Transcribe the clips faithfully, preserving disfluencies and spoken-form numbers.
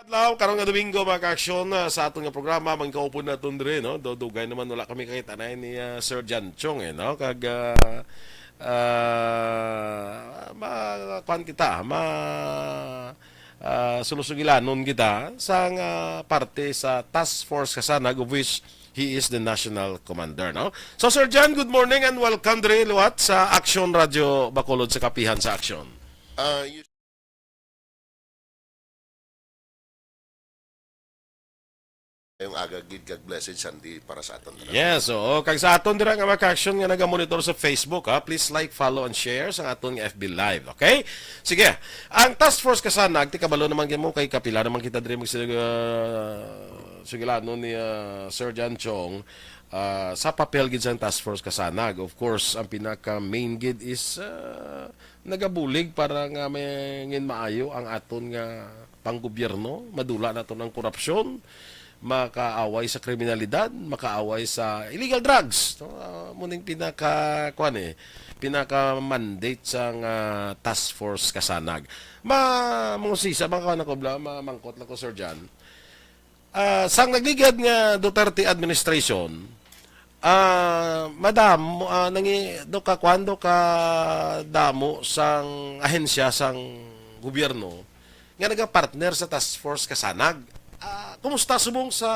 Adlaw, karon nga Domingo, mga ka-aksyon, ah, sa aton nga programa, mangkaupod naton diri, no? Do-, dugay naman wala kami kakitanay ni, ah, Sir John Chong, eh, no? Kag, ah, ah, ma-, kuwan kita, ma-, ah, sulusugilanon kita sa nga parte sa Task Force Kasanag, of which he is the national commander, no? So, Sir John, good morning and welcome diri liwat sa Aksyon Radio Bacolod, sa kapihan sa Aksyon. Ah, you Yung aga gid kag blessed Sunday para sa aton tanan. Yes, oo. Kag sa aton dira nga mga ka-aksyon nga naga-monitor sa Facebook, ha, please like, follow, and share sa aton nga F B Live, okay? Sige, ang Task Force Kasanag, ti kabalo naman gyud mo kay kapila naman kita diri mag-, ah, sugilanon ni, ah, Sir John Chong, ah, sa papel gid sang Task Force Kasanag. Of course, ang pinaka main gid is, ah, nagabulig para nga may ngin maayo ang aton nga panggobyerno, madula naton ang korupsyon, makaaway sa kriminalidad, makaaway sa illegal drugs, no? Ah, mo ning pinaka, kuwan eh, pinaka mandate sang, ah, Task Force Kasanag. Ma-, mangusisa, mga kuwan ako, bla-, mamangkot lang ko, Sir John. Ah, sang nagligad nga Duterte administration, ah, madam, ah, nangi-, do ka, kwando ka damo sang ahensya sang gobyerno nga nagapartner sa Task Force Kasanag. Ah, kumusta subong sa,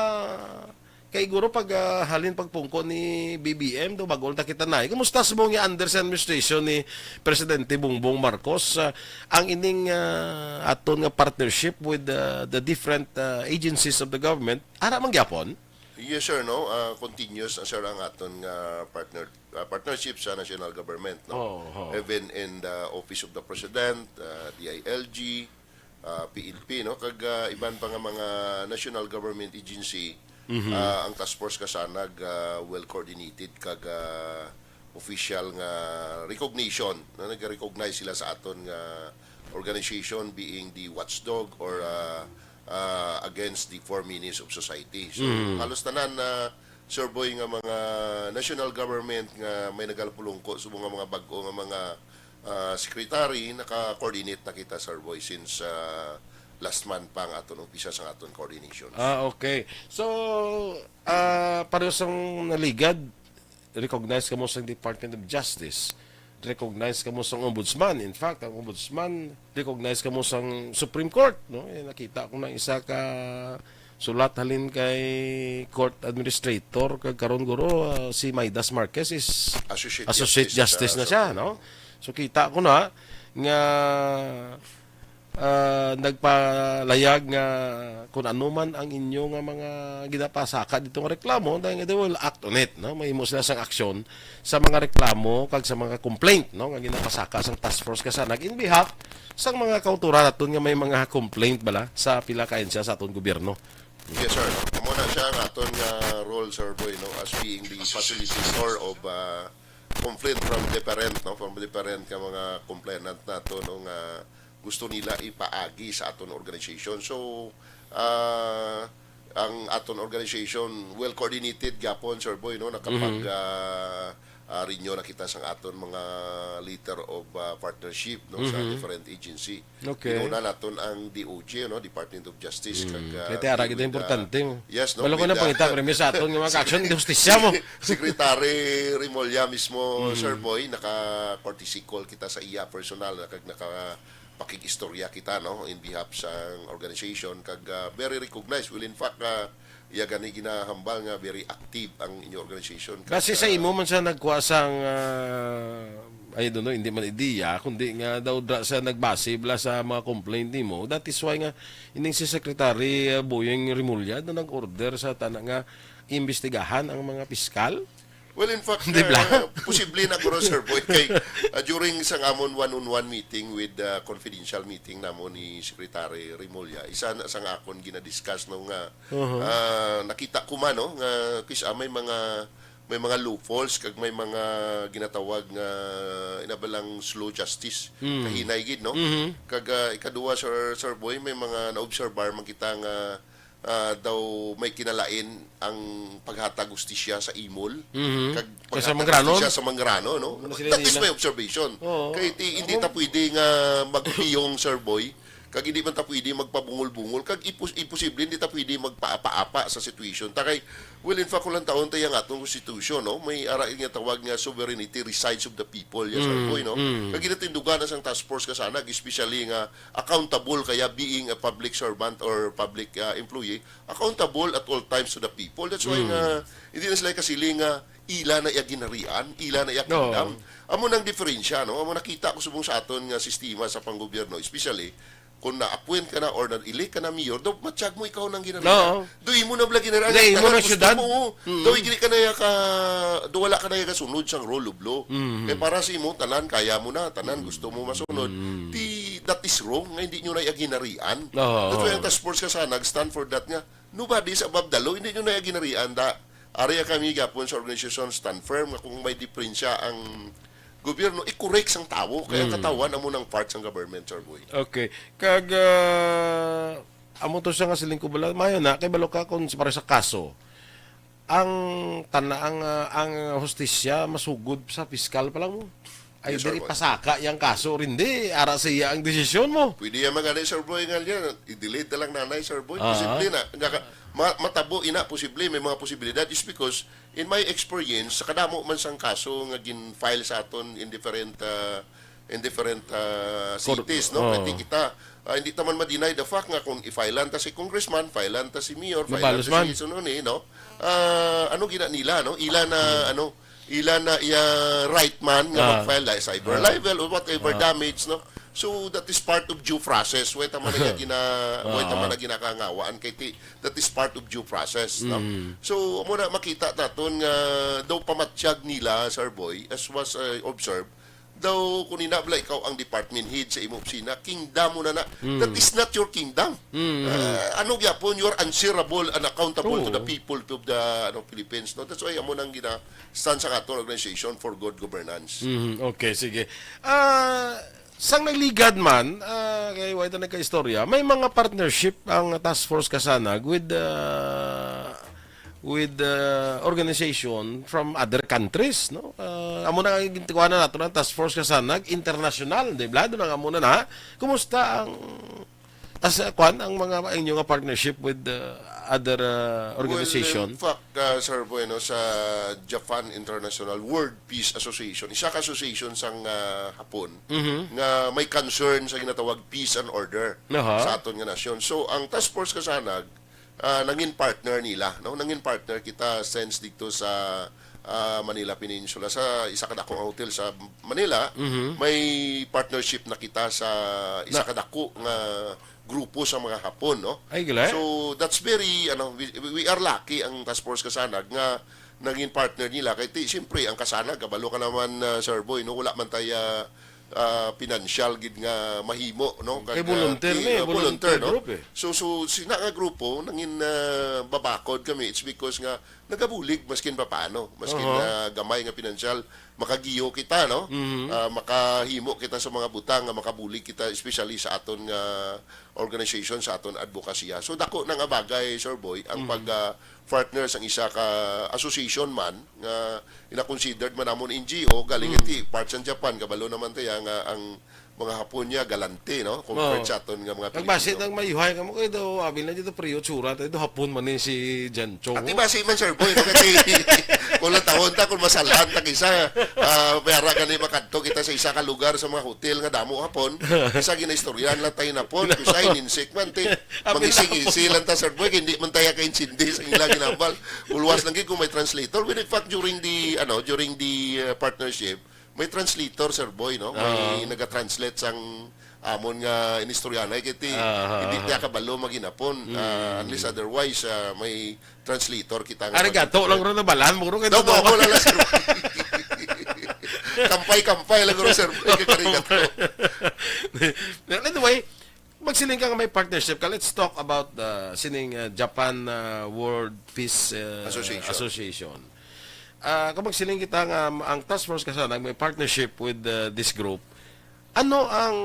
kay guro pag, ah, halin pagpungko ni B B M, do bagol ta kita na, eh. Kumusta subong nga under sa administration ni Presidente Bongbong Marcos, ah, ang ining, ah, aton nga partnership with, ah, the different, ah, agencies of the government, ara man gyapon? Yes, sir, no? Ah, continuous na, sir, ang aton nga partner, ah, partnership sa national government, no? Oo, oo. Even in the Office of the President, ah, D I L G, ah, P N P, no? Kag, ah, iban pa nga mga national government agency, Mhm. ah, ang Task Force Kasanag, ah, well coordinated kag, ah, official nga recognition, no? Nag-recognize sila sa aton nga organization being the watchdog or, ah, ah, against the four menace of society. So, Mm. halos tanan na, Sir Boy, nga mga national government nga may nagalapulungko subong nga mga bag-o nga mga, ah, secretary, naka-coordinate na kita, Sir Boy, since, ah, last month pa ang aton umpisa sa aton coordination. Ah, okay. So, ah, pareho sang naligad, recognize kamo sa Department of Justice, recognize kamo sang Ombudsman. In fact, ang Ombudsman, recognize kamo sang Supreme Court, no? Eh, nakita ko na isa ka sulat halin kay court administrator, kag karon guro, ah, si Midas Marquez is Associate associate justice justice na na siya, sa no? So, kita ko na nga ah, nagpalayag nga kung ano man ang inyo nga mga ginapasaka dito nga reklamo, then they will act on it, no? Mahimo sila sang aksyon sa mga reklamo kag sa mga complaint, no, nga ginapasaka sang Task Force Kasanag in behalf sang mga kautoran naton nga may mga complaint bala sa pila ka ahensya sa aton gobyerno. Yes, sir. Amo na siya ang aton nga role, Sir Boy, no, as being the facilitator of, ah, complaint from different, no, from different nga mga complainant nato, no, nga gusto nila ipaagi sa aton organization. So, ah, ang aton organization well coordinated gyapon, Sir Boy, no, nakapag, Mhm. ah, ah, renew na kita sang aton mga letter of, ah, partnership, no, sa Mhm. different agency. Okay. Inuna naton ang D O J, no, Department of Justice, Mm. kag, ah, Kaya ara gid with, ah, importante mo. Yes, no, Wala ko with, na ah, pangita, premio sa aton nga mga action, hustisya mo. Secretary Remulla mismo, Mm. Sir Boy, naka-courtesy call kita sa iya personal, kag naka-, pakig-istorya kita, no, in behalf sang organization, kag, ah, very recognized. Well, in fact, ah, iya gani ginahambal nga very active ang inyo organization. Kag, Base sa ah, imo man sa nagkuha sang, ah, I don't know, hindi man ideya, kundi nga daw dra sa nagbase bala sa mga complaint nimo. That is why nga ining si Secretary, ah, Boying Remulla na nag-order sa tana nga imbestigahan ang mga piskal. Well, in fact, Di ba? ah, posible na guro, Sir Boy, kay, ah, during sang amon one-on-one meeting with, ah, confidential meeting namon ni Secretary Remulla, isa na sang akon ginadiscuss, no, nga, Uh-huh. ah, nakita ko man, no, nga kis-, ah, may mga, may mga loopholes kag may mga ginatawag nga inabalang slow justice. Mm. Kahinay gid, no? Mhm. Kag, ah, ikaduha, Sir, Sir Boy, may mga naobserbar man kita nga ah, daw may kinalain ang paghatag hustisya sa imol Mhm. kag Kay sa paghatag Mangrano? hustisya sa Mangrano, no? Ano sila That is nila? my observation. Oo. Kay ti-, hindi ta pwede nga magpiyong, Sir Boy, Kag hindi man ta pwede magpabungol-bungol, kag ipos-, imposible hindi ta pwede magpaapa-apa sa situation. Ta kay, well, in fact, kung lang taon tayo ang atong konstitusyon, no? May ara nga tawag nga sovereignty resides of the people, yes, Mm, Arboy, no? mm. Kag ginatindugan na sang task force ka sana, especially nga accountable kaya being a public servant or public, ah, employee, accountable at all times to the people. That's why Mm. nga, hindi na sila kasiling nga ila na iya ginharian, ila na iya Oo. kingdom. Amo nang diferensya, no? Amo nakita ko subong sa aton nga sistema sa panggobyerno, especially kung na-appoint ka na or na-elect ka na mayor, daw matsyag mo ikaw nang ginharian. Oo. Do imo na bala ginharian. Dahil imo Tanan na gusto syudad. mo, Mm. daw hindi ka na iya ka, do wala ka na iya kasunod sang rule of law. Mm. Kay para sa imo, tanan kaya mo na, tanan Mm. gusto mo masunod. Mm. Di, that is wrong, nga hindi nyo na iya ginharian. Oo. That's why ang task force ka sana, nag-stand for that nga, nobody is above the law, hindi nyo na iya ginharian. Da, ari kami gapon sa organisasyon, stand firm, nga kung may diferensya ang gobyerno, i-correct sang tawo. Kaya ang Mm. katawan, amo nang part sang government, Sir Boy. Okay. Kag, ah, amo to siya nga siling ko bala, mayo na, kay balo ka kung para sa kaso, ang tana-, ang, ah, ang hustisya masugod sa piskal pa lang mo. Ay, Yes, Sir diri Boy. pasaka yang kaso, rin di, ara sa iya ang desisyon mo. Pwede yan magani, Sir Boy, nga niya, i-delete na lang nanay, Sir Boy. Ah. Posible na. Nga ka-, ma-, matabo ina, posible, may mga posibilidad. Is because, in my experience, sa kadamo man sang kaso nga gin-file sa aton in different, ah, in different, ah, Cor-, cities, no? oh. Pati kita, ah, hindi ta man ma-deny the fact nga kung i-filean ta si congressman, filean ta si mayor, filean Mabalos ta man. si sunod ni, no? Ah, ano gina nila, no? Ila na, Hmm. ano, ila na iya right man nga Ah. mag-file, like, cyber Ah. libel or whatever Ah. damage, no? So, that is part of due process. Way ta man na gina-, way ta man Ah. na ginakangawaan kay ti-, that is part of due process, no? Mm. So, amo na makita naton nga daw pamatyag nila, Sir Boy, as was, uh, observed, daw kung ina bala ikaw ang department head sa imo opisina, kingdom mo na na. Mm. That is not your kingdom. Mm. Uh, ano gyapon, you are answerable and accountable to the Oo. people of the, ano, Philippines, no? That's why amo nang gina-, stand sa aton organization for good governance. Mhm, okay, sige. Ah, sang nagligad man, ah, kay wa ito nagkaistorya, may mga partnership ang Task Force Kasanag with, ah, with, ah, organization from other countries, no? Ah, amo na ang gintukuan na nato ng Task Force Kasanag international, di ba? Doon ang amo na na. Kumusta ang As, uh, kwan, ang mga, ang inyo nga partnership with, uh, other, uh, organization? Well, in fact, uh, Sir Bueno, sa Japan International World Peace Association, isa ka association sang, uh, Hapon Mhm. nga may concern sa ginatawag peace and order Aha. sa aton nga nasyon. So, ang Task Force Kasanag, ah, nangin partner nila, no? Nangin partner kita since dito sa, ah, Manila Peninsula, sa isa ka dakong hotel sa Manila, Mhm. may partnership na kita sa isa Nga ka dako nga grupo sa mga Hapon, no? Ay, gila. So, that's very, ano, we, we are lucky ang Task Force Kasanag nga nangin partner nila. Kay ti, siyempre, ang Kasanag, kabalo ka naman, ah, Sir Boy, no? Wala man tayo, ah, ah, pinansyal gid nga mahimo, no? Kay Kag, ah, volunteer ti-, ni, ah, volunteer volunteer, no? group, eh. So, so, sina nga grupo, nangin, ah, babakod kami. It's because nga nagabulig maskin papaano, maskin, Aha. ah, gamay nga pinansyal, makagiyo kita, no? Mhm. Ah, makahimo kita sa mga butang nga makabulig kita, especially sa aton nga organization, sa aton advokasya. So, dako na nga bagay, Sir Boy, ang Mhm. pag, ah, partner sang isa ka association man nga ina-considered man namon N G O, galing Mm. ti part sa Japan, kabalo naman tayo nga ang mga Hapon niya galante, no? Compared Oo. sa aton nga mga Nagbase Pilipino. Nang mayuhay ka mo, kay daw, abi na dito, priyo, tsura, tayo, daw Hapon man ni si Jan Chong, Ati oh. Basi man, Sir Boy, no? Kasi kung lang taon ta, kung masalaan ta, kisa, ah, mayara gani makadto kita sa isa ka lugar sa mga hotel nga damo Hapon, kisa ginaistoryahan lang tayo na po, kisa ininsik man, ti, Abi na mangisi-ngisi po. lang ta, Sir Boy, hindi man tayo kaintindi sa ila ginambal. Ulwas lang gid kung may translator. When in fact, during the, ano, during the, uh, partnership, may translator, Sir Boy, no? May Ah. naga-translate sang amon nga inistoryanay, kay ti, Ah, hindi ah. niya kabalo maginapon. Mm. Ah, unless otherwise, ah, may translator kita nga Arigato pag- lang ron nabalan mo, ron, kay Daw, totoo. Ako lang, Sir Boy. Kampay-kampay lang ron, Sir Boy, kay arigato. Anyway, magsiling ka nga may partnership ka. Let's talk about the sining, uh, Japan, uh, World Peace, uh, Association. Association. Ah, kung magsiling kita nga, um, ang Task Force Kasanag may partnership with, uh, this group, ano ang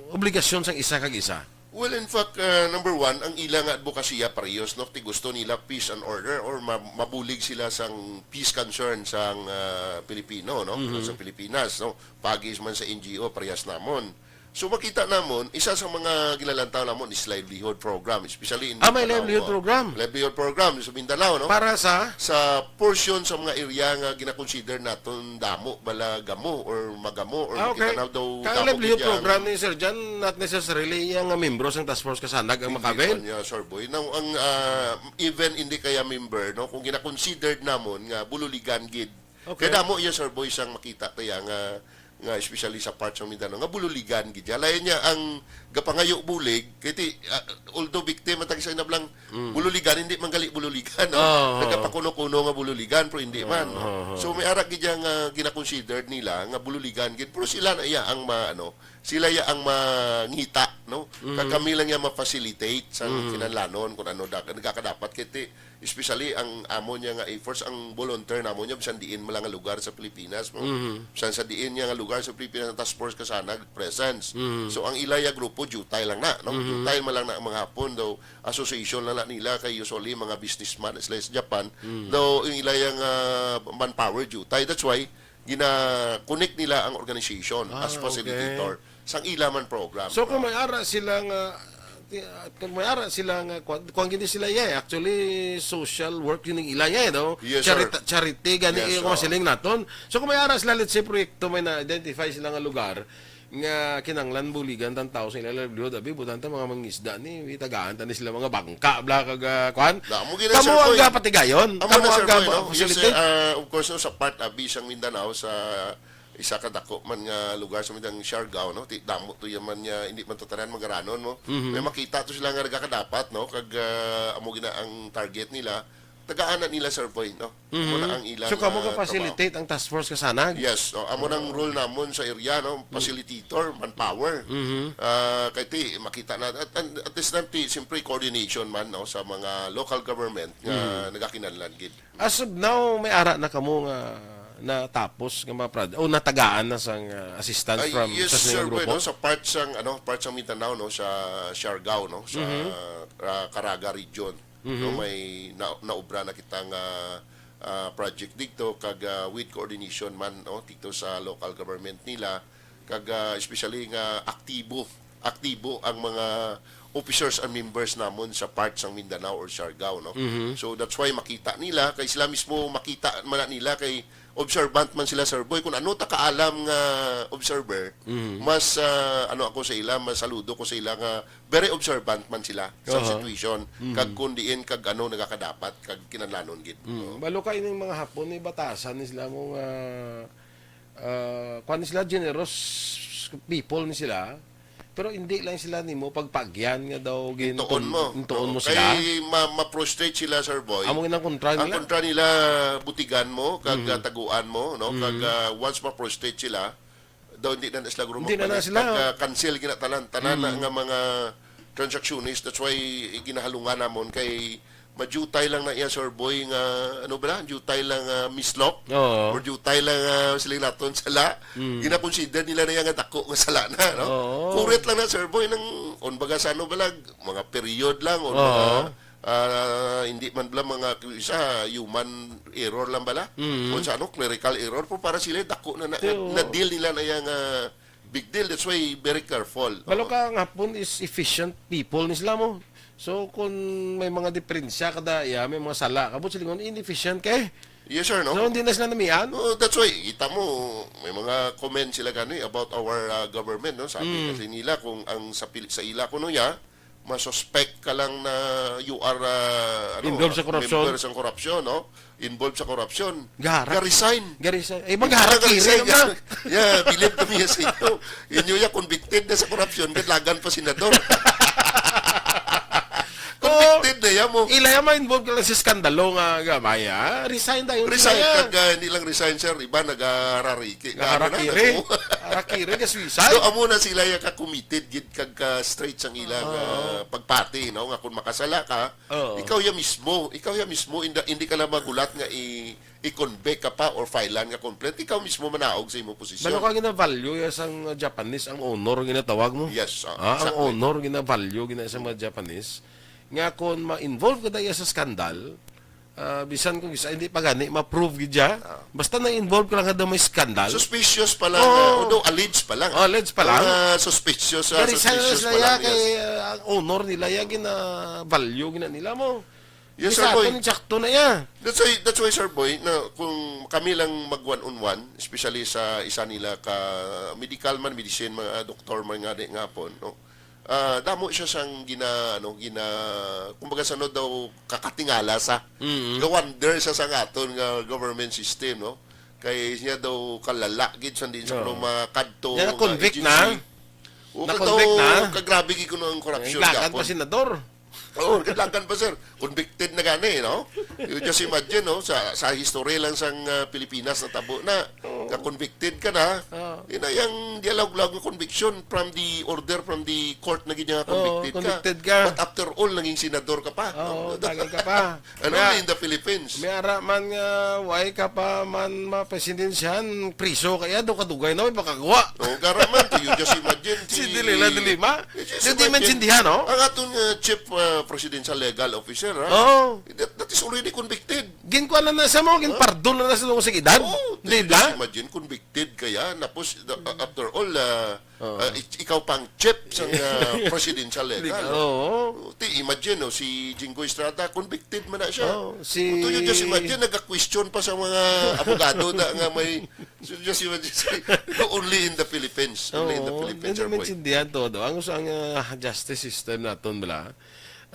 obligasyon sang isa kag isa? Well, in fact, uh, number one, ang ila nga advokasya parehas, no? Ti gusto nila peace and order or ma-, mabulig sila sang peace concern sang, uh, Pilipino, no? Mhm. Sa Pilipinas, no? Pagis man sa N G O, parehas namon. So makita namon, isa sa mga ginalantaw namon is livelihood program, especially in Ah, may Mindanao, livelihood uh, program. Livelihood program sa Mindanao, no? Para sa? Sa portion sa mga area nga gina-consider naton damo bala gamo or magamo or Ah, okay. Makita na daw Kaya damo livelihood gid yan. Program ni Sir John, not necessarily yung nga membro sang Task Force Kasanag ang Hindi makabel. Man niya, Sir Boy. Now, ang ah, even hindi kaya member, no, kung gina-considered namon nga bululigan gid. Okay. Kaya damo iya, Sir Boy, sang makita kaya nga nga especially sa part sa Mindanao nga bululigan gid siya. Lain niya ang gapangayo bulig kay ti, ah, although victim ang tagsa inablang Mm. Bululigan, hindi man gali bululigan, no? Oo. Nagapakuno-kuno nga bululigan pero hindi man, no? Oo. So may ara gid iya nga gina-considered nila nga bululigan gid pero sila na iya ang ma ano, sila iya ang mangita, no? Mm. Kag kami lang iya ma-facilitate sa Mm. kinahanglanon kung ano da, nagakadapat kay ti, especially ang amo niya nga efforts, ang volunteer namo niya bisan diin man lang nga lugar sa Pilipinas, no? Mhm. Bisan sa diin niya nga lugar sa Pilipinas, ang Task Force Kasanag presence. Mhm. So ang ilaya grupo jutay lang na, no? Mhm. Jutay man lang na ang mga Hapon, though association lang na nila kay usually mga businessman sila sa Japan. Mhm. Though ang ilaya nga manpower jutay, that's why gina-connect nila ang organization Ah, as okay. Facilitator sang ila man program. So kung may ara sila nga ti- ah, kung may ara sila nga kuan, kuan gid sila iya eh. Actually social work yun ang ila iya eh, no? Yes, sir. Charita- charity gani Yes, yung oo. Masiling naton. So kung may ara sila, let's say, proyekto may na-identify sila nga lugar nga kinanglan buligan tan tao sa ila livelihood, abi butan ta mga mangisda ni, itagaan ta ni sila mga bangka bla kag ah, kuan. Na, amo gid na, Kamo sir, ang boy. Gapatigayon. Amo Kamo na, ang sir, boy, gapa- no? Yes, facilitate. Sir, ah, of course, no, sa part abi sang Mindanao, sa isa ka dako man nga lugar sa midang Siargao, no? Ti damo to yaman nga hindi man to tanan magaranon mo. Mhm. May makita to sila nga nagakadapat, no? Kag ah, amo gina ang target nila. Tagaan na nila survey, no? Amo na Mhm. Ang ilang So kamo ah, ka trabaho. Facilitate ang task force Kasanag? Yes, oh, amo nang role namon sa area, no? Facilitator, manpower. Mhm. Ah, kay ti makita na at, at, at this time ti siyempre coordination man, no, sa mga local government nga Mhm. Nagakinahanglan gid. As of now, may ara na kamo nga natapos nga mga prod- o natagaan na sang ah, assistance Ay, from yes, sa sir, inyong grupo? Bueno, sa part sang ano, part sang Mindanao, no, sa Siargao, no, sa Mhm. ah, Caraga region, no, Mhm. May na, naobra na kita nga ah, project dito kag ah, with coordination man, no, dito sa local government nila kag ah, especially nga aktibo aktibo ang mga officers and members namon sa part sang Mindanao or Siargao, no? Mhm. So that's why makita nila kay sila mismo makita man na nila kay observant man sila, Sir Boy, kung ano ta kaalam nga observer, Mhm. Mas ah, ano ako sa ila, mas saludo ko sa ila nga very observant man sila sa Aha. Situation Mhm. Kag kung diin kag ano nagakadapat kag kinahanglanon gid. Mm. Oo. Balo ka ining mga Hapon ni batasan ni sila mo nga ah, kuan ni sila, generous people ni sila. Pero hindi lang sila nimo pagpagyan nga daw gin- Intuon mo. Intuon mo Oo. Sila. Kay ma- ma-frustrate sila, Sir Boy. Amo ginang kontra nila. Ang kontra nila, butigan mo, kag Mhm. Taguan mo, no? Kag Mhm. Ah, once ma-frustrate sila, daw hindi na, na sila Hindi na na gumapalik. Sila. Kag ah, cancel gina tanan, tanan na Mhm. Nga mga transactionist. That's why ginahalungan namon kay madutay lang na iya, Sir Boy, nga, ano ba na? Dutay lang nga mislok. Oo. Or dutay lang nga siling naton sala. Mm. Gina-consider nila na iya nga dako nga sala na, no? Oo. Kurit lang na, Sir Boy, nang, on baga sa ano ba lang, mga period lang, on Oo. Mga, ah, hindi man bala mga, isa, human error lang bala. Mm. Kung sa ano, clerical error, pero para sila, dako na, na, Pero na-deal nila na iya nga big deal. That's why, very careful. Balo Oo. Ka, ang Hapon is efficient people ni sila mo. So, kung may mga diferensya kada iya, may mga sala, kabot silingon, inefficient kay. Yes, sir, no? So, hindi na sila namian? Oh, that's why, kita mo, may mga comment sila gani about our ah, government, no? Sabi Mm. Kasi nila, kung ang sa, pil- sa ila kuno ya, masuspect ka lang na you are ah, ano, Involved sa korupsyon. Member sa korupsyon, no? Involved sa korupsyon. Gaharak. Ga-resign. Ga-resign. Eh, magharak Gaharak, kiri resign, naman. Yeah, believe kami sa inyo. Inyo ya convicted na sa korupsyon, kadlagan pa senador. Convicted na ya mo. Ila ya ma-involve ka lang sa skandalo nga gamay, ha? Resign tayo. Resign, kag ah, hindi lang resign, sir. Iba nagarariki. Naharakiri. Harakiri, ka-suicide. So, amo na sila ya ka-committed gid kag ka-straight sang ilang Oo. Ah, pagpati, no? Nga kung makasala ka, Oo. Ikaw ya mismo, ikaw ya mismo, hindi, hindi ka lang magulat nga i- i-convict ka pa or filean nga complaint, ikaw mismo manaog sa imong posisyon. Balo ka gina-value ya sang Japanese ang honor ginatawag mo? Yes, ah, ah, ang exactly. Honor gina-value gina sa mga Japanese nga kung ma-involve ka daya sa skandal, Ah, bisan kung isa, hindi pa gani ma-prove gid siya. Ah. Basta na-involve ka lang nga daw may scandal. Suspicious pa lang, Oo. Ah, although alleged pa lang. Oh, alleged pa lang. Ah, suspicious, ah, Garisan suspicious na pa sila lang, kay, yes. Ah, ang honor nila, ya gina-value gina nila mo. Yes, Di sir, sa boy. Aton, sakto na ya. That's why, that's why, sir, boy, na kung kami lang mag one-on-one, especially sa isa nila ka medical man, medicine, mga doktor man nga di nga po, no? Ah, damo siya sang gina, ano, gina, kumbaga, sa no daw, kakatingala sa, Mm. Ga-wonder sa, sa aton nga government system, no? Kay siya daw kalala gid sa diin sa Oo. Kuno makadto Yan, nga na-convict agency. Na? O, Na-convict kataw, na? Kagrabe gid kuno ang korupsyon. Naglagan pa gapon. Senador. Oo, kadlagan pa, sir. Convicted na gani, no? You just imagine, no? Sa, sa history lang sang, ah, Pilipinas na tabo na, Oo. ka-convicted ka na, Oo. Yun na yung dialog-log ng conviction from the order from the court na gid nga Oo, convicted ka. Convicted ka. But after all, naging senador ka pa, Oo, no? Tagal ka pa. And only in the Philippines. May ara man nga, why ka pa man mapresidensyahan, priso kaya, do kadugay na, may pakagawa. Oh, gara man, to you just imagine. Si Delilah de Lima. Hindi maintindihan, no? Ang aton nga chief, ah, presidential legal officer, ha? Oh. That, that is already convicted. Ginkuan na na sa mo, ginpardon na na sa tungod sa edad. Oh, di ba? Just imagine, convicted kaya. Tapos, the- uh, after all, uh, uh, ik- ikaw pang chief sa uh, presidential legal. Oo. Ti, imagine, no, si Jinggoy Estrada, convicted man na siya. Oh, si Kung to you just imagine, nag-question pa sa mga abogado na nga may, so just imagine, si- only in the Philippines. Only in the Oo, Philippines, hindi sir boy. Maintindihan todo. Ang, ang uh, justice system naton, bala,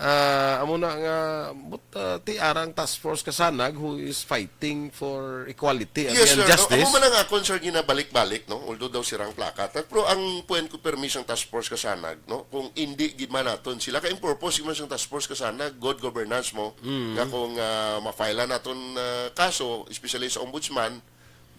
Ah, amo na nga, but, ah, ti ara ang task force kasanag who is fighting for equality and, yes, and sir, no? Justice. Amo man ang akon, sir, ginabalik-balik, no? Although daw sirang plakat. Pero ang point ko, permi sang task force kasanag, no? Kung hindi gid man naton sila, kay ang purpose man sang task force kasanag, good governance mo, mm, nga kung ah, ma-file naton ah, kaso, especially sa ombudsman,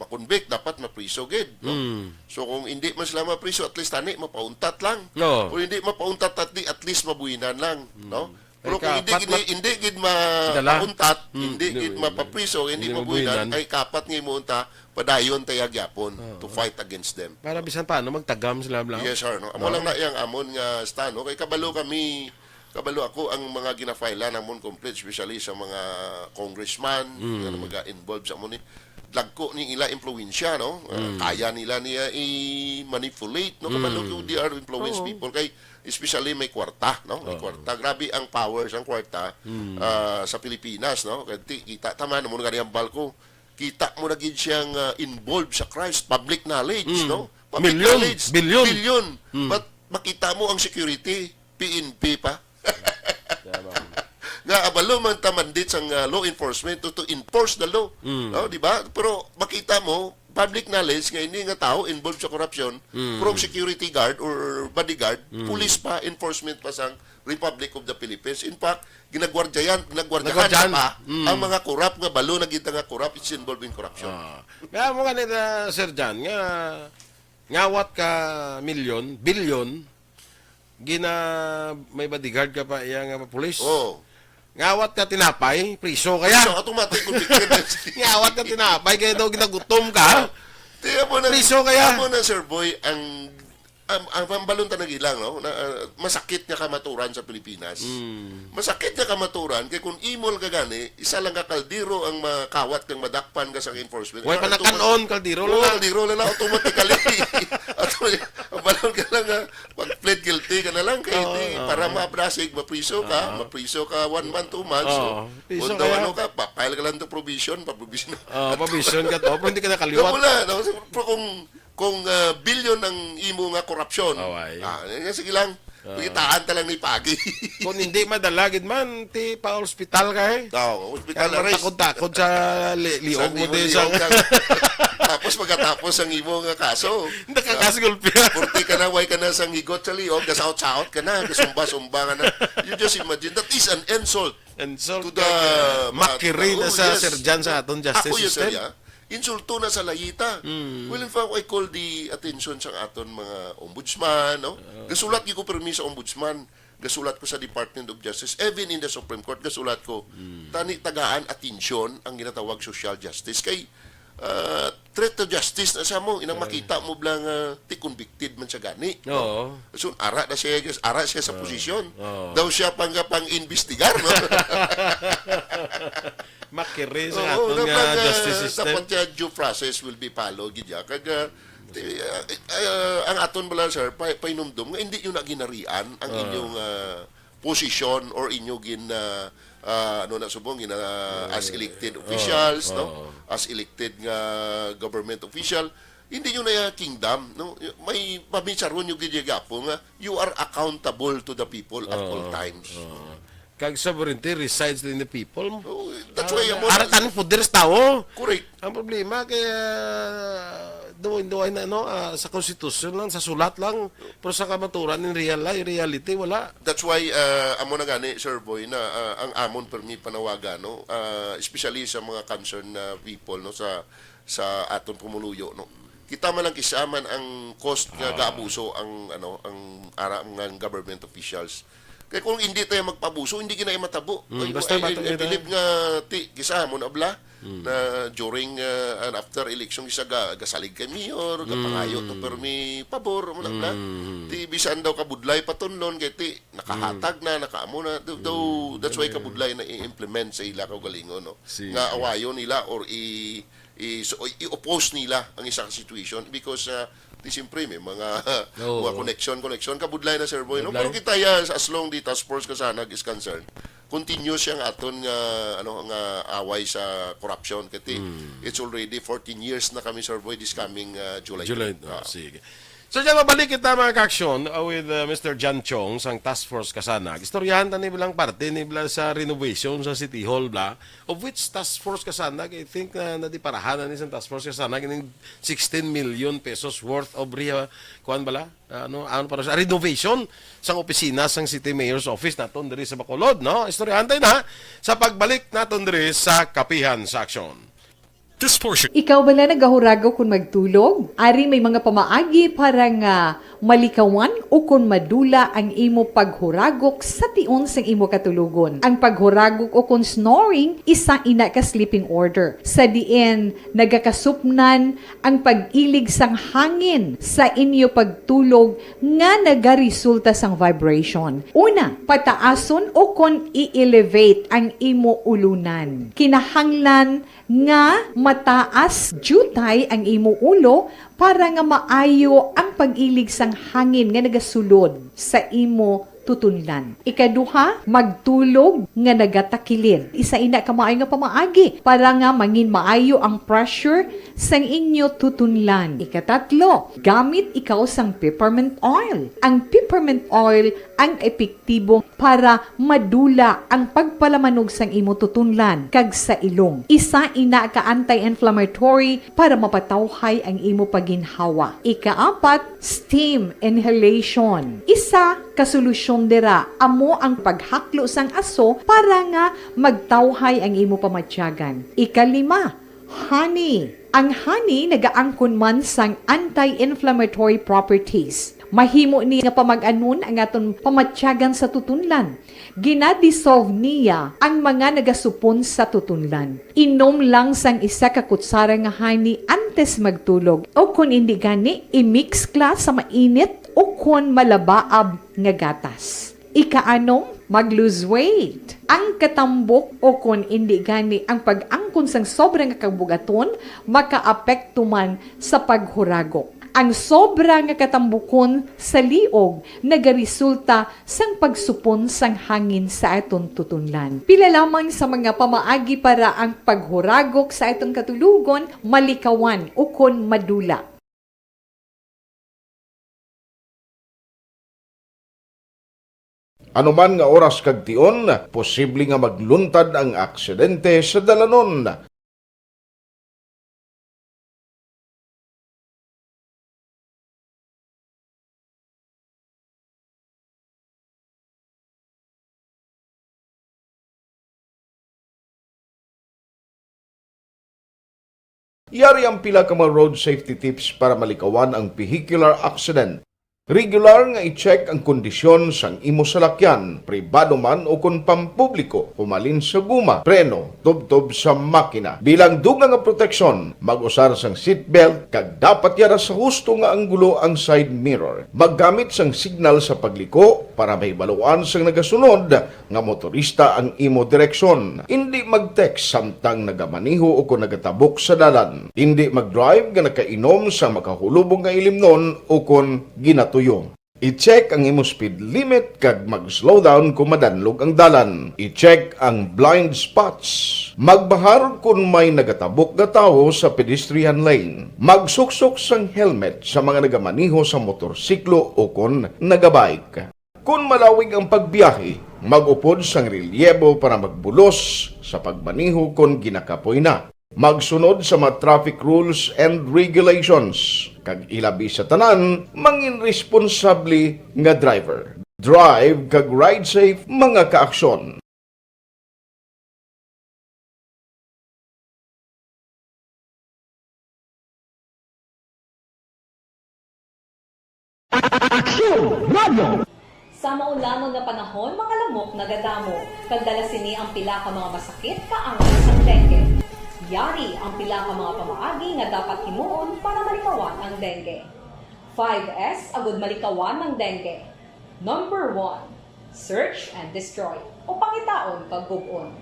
ma-convict, dapat mapriso gid, no? Mm. So kung hindi man sila mapriso, at least tani mapauntat lang. Oo. Kung hindi mapauntat, at, at least mabuhinan lang, no? Pero kung hindi gid, hindi gid mapauntat, hindi gid mapapriso, hindi mabuhinan, ay kapat nga imuunta, padayon taya gyapon to fight against them. Para bisan paano magtagam sila lang. Yes, sir, no? Amo lang na yang amon nga stand, no? Kay kabalo kami, kabalo ako ang mga gina-file namon complete, especially sa mga congressman nga mga involved sa amo ni, dagko ni ila impluwensya, no? Ah, kaya nila niya i-manipulate, no? Kabalo ko, they are influenced people kay especially may kwarta, no? May kwarta. Grabe ang power sang kwarta ah, sa Pilipinas, no? Kay ti- kita ta man mo nga hambal ko. Kita mo na gid siyang ah, involved sa crimes, public knowledge, no? Public knowledge, bilyon. Bilyon. But makita mo ang security, P N P pa. Nga abalo man ta mandate sang ah, law enforcement to, to enforce the law. No, di ba? Pero makita mo, public knowledge nga ini nga tao involved sa korupsyon, from security guard or bodyguard, police pa, enforcement pa sang Republic of the Philippines. In fact, ginagwardyahan, ginagwardyahan pa ang mga korap nga balo na kita nga korap, it's involved in corruption. Ah. Kaya mo ganito, Sir John, nga ngawat ka milyon, bilyon, gina may bodyguard ka pa iya nga pulis. Oo. Ngawat ka tinapay, priso kaya. So, automatic convicted na siya. Ngawat ka tinapay, kaya daw ginagutom ka. Tiyan mo na, priso kaya. Tiyan mo na, Sir Boy, ang ang, ang, ang balon ta nagilang, no? Na, ah, masakit nga kamaturan sa Pilipinas. Mm. Masakit nga kamaturan kay kung imo lang ka gani, isa lang ka kaldero ang makawat kang madakpan ka sa enforcement. Way pa nakan-on, kaldero lang. Oo, kaldero lang na automatically. At ang balon ka lang nga, pag plead guilty ka na lang kay di, para mabrasig, mapriso ka, mapriso ka one month, two months. Oo. So, kung daw ano ka, pa-file ka lang to probation, pa-probation. Oo, probation ka to, pero hindi ka nakaliwat. Wala, no? So, pero kung kung ah, bilyon ang imo nga korupsyon. Away. Ah, nga, sige lang. Ah. Kitaan ta lang ni pagi. Kung hindi madala gid man, ti pa-hospital ka eh. Oo, hospital arrest. Takod-takod sa li- liog mo din sa liog ka. Tapos pagkatapos ang imo nga kaso, nakakasgulpi. Purti ka na, way ka na sang higot sa liog, gasaot-saot ka na, gasumba-sumba ka na. You just imagine, that is an insult. Insult to the makiri na sa Sir John sa aton justice system. Insulto na sa layita. Mm. Well, in fact, I call the attention sa aton mga ombudsman, no? Gasulat gyud ko permi sa ombudsman, gasulat ko sa Department of Justice, even in the Supreme Court, gasulat ko, tani tagaan atensyon ang ginatawag social justice. Kay, ah, threat to justice na siya mo, inang makita mo bla nga ti convicted man siya gani, no? Oo. So, ara na siya, ara siya sa Oo. posisyon. Oo. Daw siya pang, pang-imbestigar, no? Makiri sa Oo, aton na nga pag, ah, justice system. Dapat siya due process will be followed, gid ya. Kag, ah, ti-, ah, ah, ang aton bala, sir, pa-, painumdom nga hindi yun na ginarian ang Ah. inyong, ah, posisyon or inyo gin, ah, ah, ano na subong, gin, ah, as elected Oo. officials, no? Oo. As elected nga government official, hindi nyo na yung kingdom, no? May pabinsaron nyo gid yung gapo nga you are accountable to the people at all Oo. times. Oo. Kag sovereignty resides in the people. Oh, that's why Ah, amo na ara tanan poder sa tawo. Correct. Ang problema kay, ah, duway-duway na, no, ah, sa konstitusyon lang, sa sulat lang, pero sa kamaturan, in real life, reality, wala. That's why, ah, amo na gani, Sir Boy, na, ah, ang amon permi panawagan, no, ah, especially sa mga concerned na people, no, sa, sa aton pumuluyo, no. Kita man lang kisa man ang cost nga Ah. gaabuso ang, ano, ang ara nga government officials. Kay kung hindi tayo magpabuso, hindi gina matabo. Mm, Ay, basta I, I, bata-, I bata-, believe nga ti, kisa mo na bala Mm. na during, uh, and after election, kisa ga, gasalig kay mayor, Mm. gapangayo to permi pabor, mo na bala. Mm. Ti bisan daw kabudlay patunlon, kay ti nakahatag Mm. na, nakaamo na. Though, though, Mm. that's why Mm. kabudlay na i-implement sa ila kaugalingon, no? Sige. Nga awayon nila or i, i, so, i-oppose nila ang isa ka situation because, uh, ti siyempre may mga, Oo. mga connection, connection. Kabudlay na, Sir Boy, no? Kabudlay. Pero kita ya, as long the task force Kasanag is concerned, continuous yang aton nga, ano, nga away sa corruption. Kati, Mm. it's already fourteen years na kami, Sir Boy, this coming, uh, July. July, Ah. oh, sige. So, dyan, mabalik kita, mga ka-aksyon, uh, with, uh, Mister John Chong sang Task Force Kasanag. Istoryahan ta ni bilang parte ni bala sa renovation sa City Hall, bla. Of which Task Force Kasanag, I think, uh, nadiparahan na ni sang Task Force Kasanag, ining sixteen million pesos worth of reha-, kuwan bala? Uh, ano, ano para sa renovation sang opisina sang City Mayor's Office naton diri sa Bacolod, no? Istoryahan tayo na sa pagbalik naton diri sa Kapihan sa Aksyon. This portion. Ikaw bala nagahuragok kon magtulog? Ari may mga pamaagi para nga malikawan o kon madula ang imo paghuragok sa tion sang imo katulogon. Ang paghuragok o kon snoring, isa ina ka sleeping order, sa diin nagakasupnan ang pag-ilig sang hangin sa inyo pagtulog nga nagaresulta sang vibration. Una, pataason o kon i-elevate ang imo ulunan. Kinahanglan nga mataas diutay ang imo ulo para nga maayo ang pag-ilig sang hangin nga nagasulod sa imo tutunlan. Ikaduha, magtulog nga nagatakilid. Isa ina ka maayo nga pamaagi para nga mangin maayo ang pressure sang inyo tutunlan. Ikatatlo, gamit ikaw sang peppermint oil. Ang peppermint oil ang epektibo para madula ang pagpalamanog sang imo tutunlan kag sa ilong. Isa ina ka anti-inflammatory para mapatawhay ang imo paginhawa. Ikaapat, steam inhalation. Isa ka solusyon dira amo ang paghaklo sang aso para nga magtawhay ang imo pamatyagan. Ikalima, honey. Ang honey nagaangkon man sang anti-inflammatory properties. Mahimo ni nga pamag-anon ang aton pamatyagan sa tutunlan. Gina-dissolve niya ang mga nagasupon sa tutunlan. Inom lang sang isa ka kutsara nga honey antes magtulog, o kon indi gani, i-mix kla sa mainit o kon malabaab nga gatas. Ikaanom, mag-lose weight. Ang katambok o kon indi gani ang pag-angkon sang sobra nga kabugaton makaapekto man sa paghuragok. Ang sobra nga katambukon sa liog nagaresulta sang pagsupon sang hangin sa aton tutunlan. Pila lamang sa mga pamaagi para ang paghuragok sa aton katulogon malikawan ukon madula. Ano man nga oras kag tion, posible nga magluntad ang aksidente sa dalanon. Yari ang pila ka mga road safety tips para malikawan ang vehicular accident. Regular nga i-check ang kondisyon sang imo salakyan, pribado man o kon pampubliko, humalin sa guma, preno, tubtob sa makina. Bilang dugang nga proteksyon, mag-usar sang seatbelt kag dapat yara sa husto nga anggulo ang side mirror. Maggamit sang signal sa pagliko para mahibaluan sang nagasunod nga motorista ang imo direksyon. Indi mag-text samtang nagamaneho o kon nagatabok sa dalan. Indi mag-drive nga nakainom sa makahulubong nga ilimnon o kon ginatuyo. I-check ang imo speed limit kag mag-slow down kung madanlog ang dalan. I-check ang blind spots. Magbahar kon may nagatabok nga tawo sa pedestrian lane. Magsuksok sang helmet sa mga nagamaneho sa motorsiklo o kon nagabike. Kon malawig ang pagbiyahe, mag-upod sang relyebo para magbulos sa pagmaneho kon ginakapoy na. Magsunod sa mga traffic rules and regulations, kag ilabi sa tanan, mangin responsable nga driver. Drive kag ride safe, mga kaaksyon. Aksyon Radio! Sa maulanon nga panahon, mga lamok nagadamo, kag dala sini ang pila ka mga masakit kaangay sang dengue. Yari ang pila ka mga pamaagi nga dapat himuon para malikawan ang dengue. Five S agud malikawan ang dengue. Number one, search and destroy, o pangitaon kag gub-on.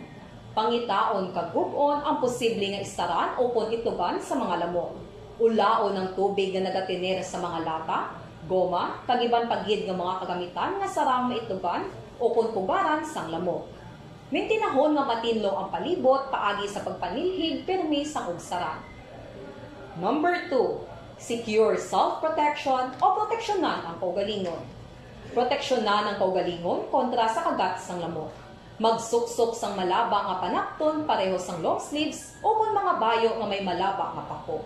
Pangitaon kag gub-on ang posible nga istaran ukon itlogan sa mga lamok. Ulaon ang tubig nga nagatener sa mga lata, goma, kag iban pa gid nga mga kagamitan nga sarang maitlogan ukon pugaran sang lamok. Mintinahon nga matinlo ang palibot paagi sa pagpanilhig pirmi sang ugsaran. Number two, secure self-protection o proteksyonan ang kaugalingon. Proteksyonan ang kaugalingon kontra sa kagat sang lamok. Magsuksok sang malaba nga panapton pareho sang long sleeves ukon mga bayo nga may malaba nga pako.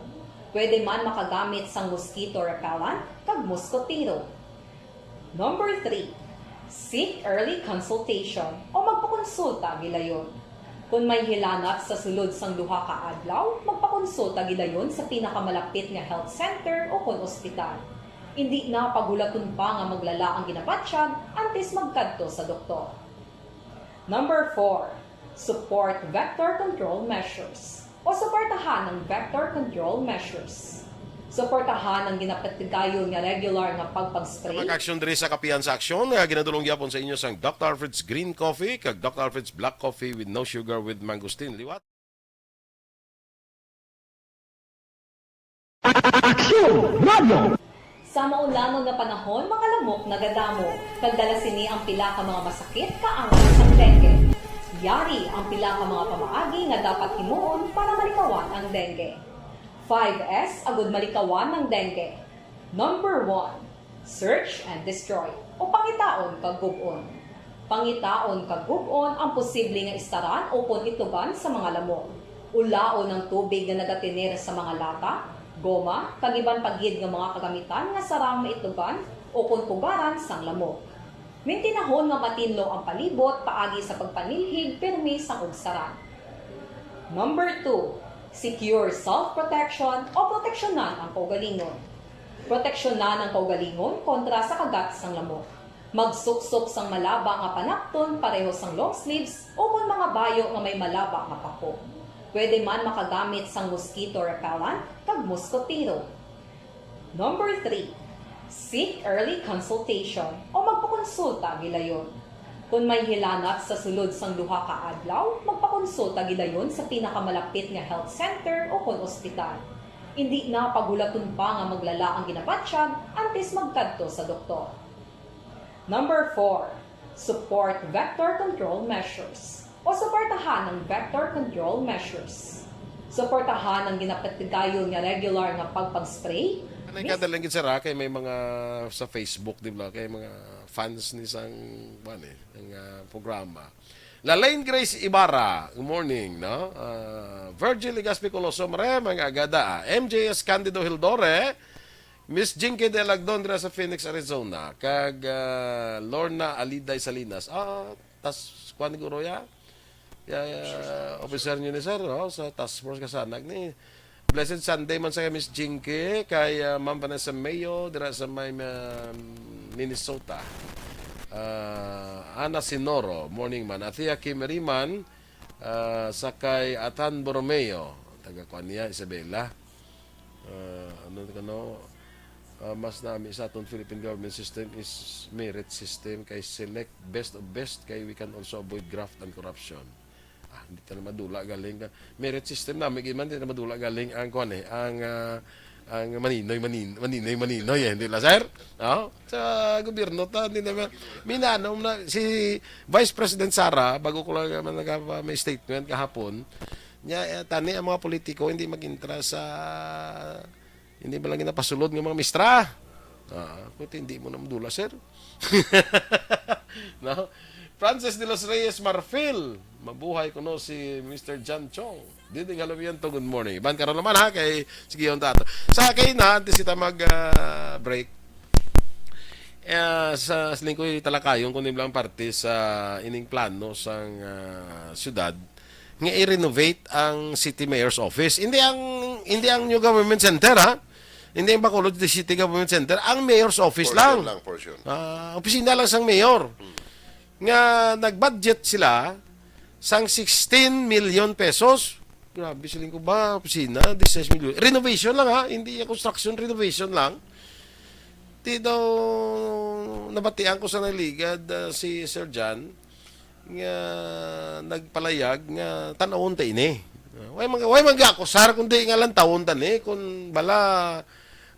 Pwede man makagamit sang mosquito repellent kag muskotero. Number three, seek early consultation o magpakonsulta gilayon. Kon may hilanat sa sulod sang duha ka adlaw, magpakonsulta gilayon sa pinakamalapit nga health center o kon ospital. Indi na paghulaton pa nga maglala ang ginabatyag antes magkadto sa doktor. Number four, support vector control measures o suportahan ang vector control measures. Suportahan ang ginapatigayon nga regular nga pagpag-spray. Mag-aksyon diri sa Kapihan sa Aksyon nga ginadulong gyapon sa inyo sang Doctor Alfred's Green Coffee kag Doctor Alfred's Black Coffee with no sugar with mangosteen. Liwat. Aksyon Radio! Sa maulanon nga panahon, mga lamok nagadamo, kag dala sini ang pila ka mga masakit kaangay sang dengue. Yari ang pila ka mga pamaagi nga dapat himuon para malikawan ang dengue. Five S agud malikawan ang dengue. Number one, search and destroy, o pangitaon kag gub-on. Pangitaon kag gub-on ang posible nga istaran ukon itlogan sa mga lamok. Ulaon ang tubig nga nagatener sa mga lata, goma, kag iban pa gid nga mga kagamitan nga sarang maitlogan ukon pugaran sang lamok. Mintinahon nga matinlo ang palibot paagi sa pagpanilhig pirmi sang ugsaran. Number two, secure self-protection o proteksyonan ang kaugalingon. Proteksyonan ang kaugalingon kontra sa kagat sang lamok. Magsuksok sang malaba nga panapton pareho sang long sleeves ukon mga bayo nga may malaba nga pako. Pwede man makagamit sang mosquito repellent kag muskotero. Number three, seek early consultation o magpakonsulta gilayon. Kon may hilanat sa sulod sang duha ka adlaw, magpakonsulta gilayon sa pinakamalapit nga health center o kon ospital. Indi na paghulaton pa nga maglala ang ginabatyag antes magkadto sa doktor. Number four, support vector control measures o suportahan ang vector control measures. Suportahan ang ginapatigayon nga regular nga pagpag-spray. Anay ka dalang gid, sir, ha? Kay may mga sa Facebook, di ba? Kay mga fans ni sang, kuwan, eh, ang, ah, programa. Lalaine Grace Ibarra, good morning, no? Ah, Virgil Legaspi Coloso, mare, mga agada, ah. M J S Candido Hildore, Miss Jinky de Lagdon dira sa Phoenix, Arizona, kag, ah, Lorna Aliday Salinas. Ah, tas, kuwan, guro, ya? Ya, ya, officer niyo ni sir, no? Sa task force kasanag ni. Blessed Sunday man sa kay Miss Jinky, kay, ah, Ma'am Vanessa Mayo, dira sa may, ah, Minnesota. Ah, Ana Sinoro, morning man. Athea Kim Riman, ah, sa kay Atan Borromeo, taga kuan niya, Isabela. Ah, ano ka, no? Ah, mas nami sa aton Philippine government system is merit system, kay select best of best, kay we can also avoid graft and corruption. Ah, hindi ta na madula galing ka. Merit system nami gid man, hindi na madula galing ang kuan eh, ang, ah, ang maninoy, manin-, maninoy, maninoy eh, hindi la, sir? Oh? Sa gobyerno ta, hindi naman. Minanom na si Vice President Sara, bago ko lang naman nagpa-, may statement kahapon, niya, eh, tani ang mga politiko hindi mag-intra sa, hindi ba lang ginapasulod ng mga mistra? Ah, kuti hindi mo na madula, sir. No? Francis de los Reyes Marfil, mabuhay kuno si Mister John Chong. Diding Halomiento, good morning. Iban karon naman ha, kay sige yung tato. Sa akin ha, antes kita mag, ah, break, eh, sa, sa lingkoy talakayon, kung lang parte sa ining plano sang, ah, syudad, nga i-renovate ang City Mayor's Office. Hindi ang, hindi ang New Government Center, ha? Hindi ang Bacolod City Government Center, ang Mayor's Office Portion lang. lang, portion. Ah, opisina lang sang mayor. Hmm. Nga nag-budget sila sang sixteen million pesos. Grabe, siling ko ba, opisina, dieciséis million. Renovation lang, ha? Hindi yung construction, renovation lang. Di daw, nabatian ko sa naligad, ah, si Sir John, nga nagpalayag nga tan-awon ta ini. Way mga, way mga akusar, kundi nga lantawon ta ni, kung bala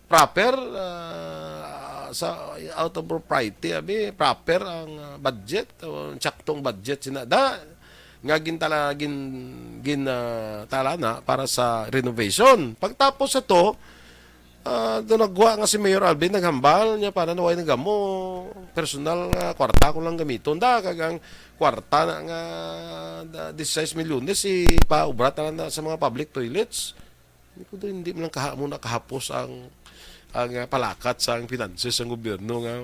proper, ah, sa out of propriety, abi, proper ang, ah, budget, o saktong budget sina da, nga gintala, gin, gin, ah, tala na para sa renovation. Pagtapos sa to, ah, do nagwa nga si Mayor Alvin naghambal niya para naway nagamo personal nga kwarta ko lang gamiton da, kag ang kwarta na nga da, dieciséis milyones, ipaubra ta na sa mga public toilets. Hindi ko doon, hindi man lang kaha-, mo nakahapos ang, ang, ah, palakat sa ang finances sang gobyerno nga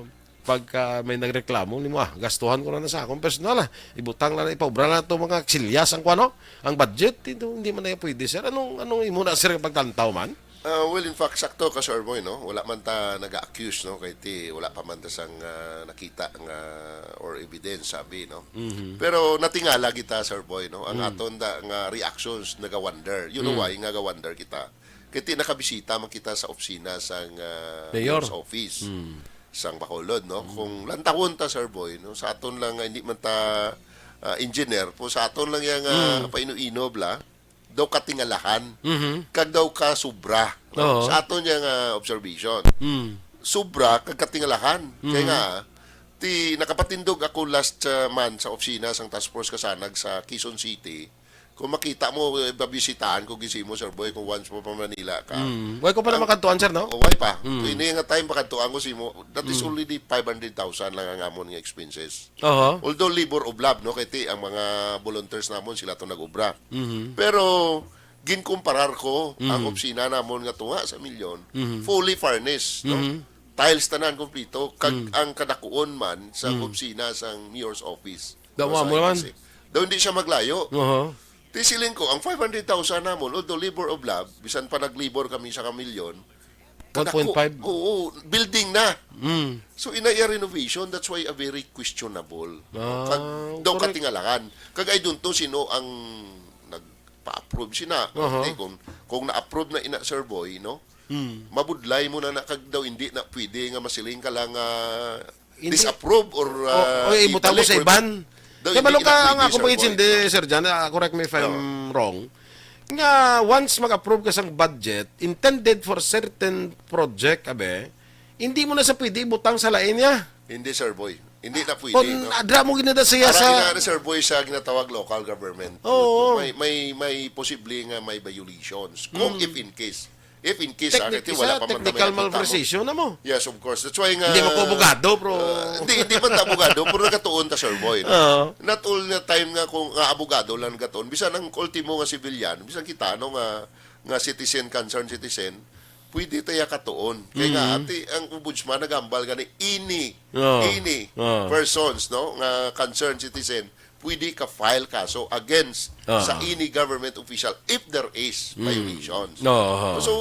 pagka may nagreklamo nimo, "Ah, gastuhan ko na, na sa akong personal, ah. Ibutang na, na, ipaubra na to mga silyas ang kuwano, ang budget." Ito, hindi man na pwede, sir. Anong, anong imo na, sir, pagtantaw man? Ah, well, in fact, sakto ka, Sir Boy, no? Wala man ta naga-accuse, no? Kay ti, wala pa man ta sang, ah, nakita nga or evidence, sabi, no? Mhm. Pero natingala kita, Sir Boy, no? Ang Mm. aton da, nga reactions naga-wonder. You know Mm. why nga ga-wonder kita? Kay ti nakabisita man kita sa opisina sang, ah, Mayor. Mayor's office, Mm. sang Bacolod, no? Mm. Kung lantawon ta, Sir Boy, no? Sa aton lang nga hindi man ta, ah, engineer, po sa aton lang yang, ah, Mm. paino-ino, bla, daw katingalahan, Mhm. kag daw kasubra, no? Oo. Sa aton yang, ah, observation. Mm. Subra kag katingalahan. Kay Mhm. nga, ti nakapatindog ako last, ah, month sa opisina sang Task Force Kasanag sa Quezon City. Kung makita mo, eh, babisitahan ko gid mo, Sir Boy, kung once mo pa Manila ka. Mm. Way ko pa na Ang makadtuan, sir, no? Oh, way pa. Mm. Kung ini nga time, makadtuan ko simo, that is Mm. already five hundred thousand lang ang amon nga expenses. Oho. Although labor of love, no, kay ti, ang mga volunteers namon, sila to nag-obra. Mhm. Pero ginkumparar ko ang Mhm. opisina namon nga tunga sa milyon, Mhm. fully furnished, no? Mhm. Tiles tanan kompleto, kag Mm. ang kadakuon man sa Mm. opisina sang mayor's office. Daw Los mo naman. Angeles, eh. Daw hindi siya maglayo. Oho. Ti siling ko, ang five hundred thousand namon, although labor of love, bisan pa nag-labor kami sa kamilyon, One point five. Kadako. Oo, building na. Mm. So, ina iya renovation, that's why a very questionable. Ah, Kag, daw correct. katingalahan. Kag I don't know sino ang nagpa-approve sina. Aha. Kay kung, kung na-approve na ina, Sir Boy, no? Mm. Mabudlay mo na na kag daw hindi na pwede nga masiling ka lang, ah, Hindi. disapprove or, O, ah, o, ibutang ko ibalik sa or iban. Daw Kaya hindi malo ka, ang kinapwede, ako Sir Boy. pag-intindi, Sir Jan, ah, correct me if I'm Oo. wrong, nga once mag-approve ka sang budget intended for certain project, abe, hindi mo na sa pwede ibutang sa lain niya. Hindi, Sir Boy. Hindi na pwede, Kung no? adra mo ginada siya Ara sa ina na, Sir Boy, sa ginatawag local government. Oo. May, may, may posible nga may violations. Kung Mm. if in case. If in case, ah, Technic-, kasi wala isa, pa man kami technical nakita mo. malversation na mo. Yes, of course. That's why nga, Hindi mo ko abogado, bro. ah, hindi, hindi man ta abogado, pero nagkatuon ta, Sir Boy, no? Oo. Not all the time nga kung, nga abogado lang nagkatuon. Bisan ang ultimo nga civilian, bisan kita, no, nga, nga citizen, concerned citizen, pwede tayo katuon. Kaya nga, Mm. ati, ang ombudsman nagambal gani, any, Oo. any Oo. persons, no, nga concerned citizen, pwede ka file kaso against Ah. sa any government official if there is Mm. violations. Oo. So,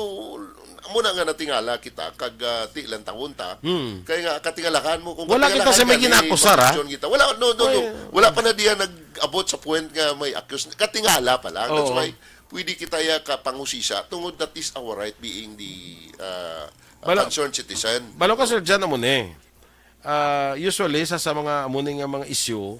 amo na nga natingala kita kag, ah, ti lang tawon ta. Hmm. Kay nga katingalahan mo kung Wala kita katingalahan sa may ka, may ginakusar, ha? Conviction kita. Wala, no, no, no. Well, Wala pa na diyan nag-abot sa point nga may accused. Katingala pa lang. That's Oo. why pwede kita ya kapangusisa tungod that is our right being the, ah, Balo- concerned citizen. Balo ka, Sir John, amo ni. Ah, usually, sa, sa mga amo ni nga mga issue,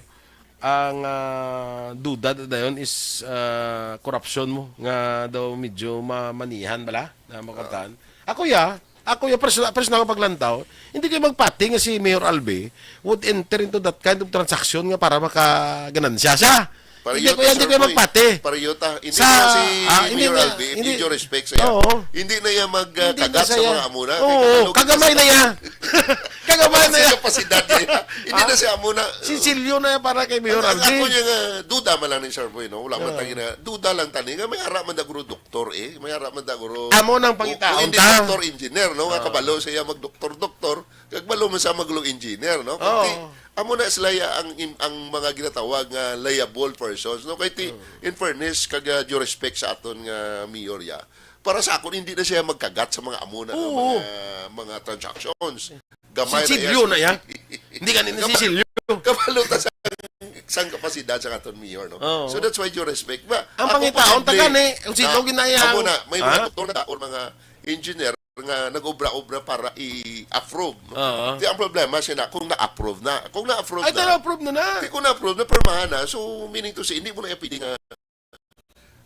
ang, ah, duda da- dayon is, ah, corruption mo nga daw medyo ma-, manihan bala na makutan. Ako ya, ako ya, personal, personal nga paglantaw, hindi kayo magpati nga si Mayor Albi would enter into that kind of transaction nga para makaganansya siya. Hindi Pareho ko, ta, hindi Sir ko Boy. magpati. Pareho ta. Hindi Sa, na si ah, hindi Mayor na, Albi, hindi, with due respect sa iya, oo. hindi na iya mag, uh, Hindi na kagat sa siya. mga amo na. Kay Oo, kabalo kagamay kita na iya. Kagamay Wala na siya iya. kapasidad na iya. Hindi Ah, na siya amo na. Sinsilyo na iya para kay Mayor Ang, ang Alvin. ako niya nga, duda man lang ni Sir Boy, no? Wala man Oo. tayo na, duda lang tani nga may ara man da guro doktor, eh. May ara man da guro Amo nang Kung, kung pangitaon hindi ta. doktor, engineer, no? Nga Oo. kabalo siya mag-doktor-doktor. Kag balo man sa maglo engineer, no? Kag Oo. ti, amo na sila ya ang im-, ang mga ginatawag nga liable persons, no? Kay ti, Oo. in fairness, kag, ah, due respect sa aton nga mayor ya, para sa akon, hindi na siya magkagat sa mga amo na nga Oo. mga, mga transactions. Gamay na Sinsilyo iya. na iya. Hindi ka nila Gam-, sinsilyo. Kabalo ta sa, sang kapasidad sa aton mayor, no? Oo. So that's why due respect. Ba, Ang ako pangitaon, posible taga ni, kung sino na, ginaya. amo na, may mga Ha? doktor na or mga engineer nga nag-obra-obra para i-approve, no? Oo. Di ang problema siya na kung na-approve na. Kung na-approve Ay, na, na-approve na na. di kung na-approve na, pirmahan na. So, meaning to say, hindi mo na iya pwede nga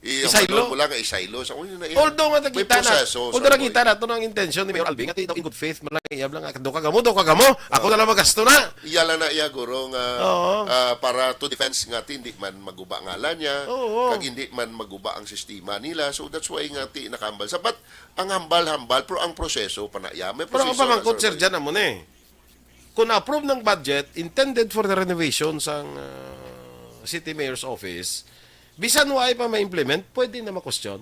i-, Isaylo? ano mo lang nga isaylo. Sa una na iya. Although nga May nakita na, proseso, although sir, nakita boy. na to ang intensyon ni Mayor Alvin, nga daw in good faith, man lang iya lang, "Ah, do ka gamo, do ka gamo. Ako Oo. na lang magasto na." Iya lang na iya, guro, nga, Oo. ah, para to defense nga ti, hindi man maguba ngalan niya, Oo. kag hindi man maguba ang sistema nila. So, that's why nga ti nakahambal sa, but ang hambal-hambal, pero ang proseso pa na iya. May Pero ang proseso na, pamangkot, sir, Sir Boy. Jan, amo ni. Kung na-approve ng budget intended for the renovation sang, ah, City Mayor's Office, bisan wa pa ma-implement, pwede na ma-question.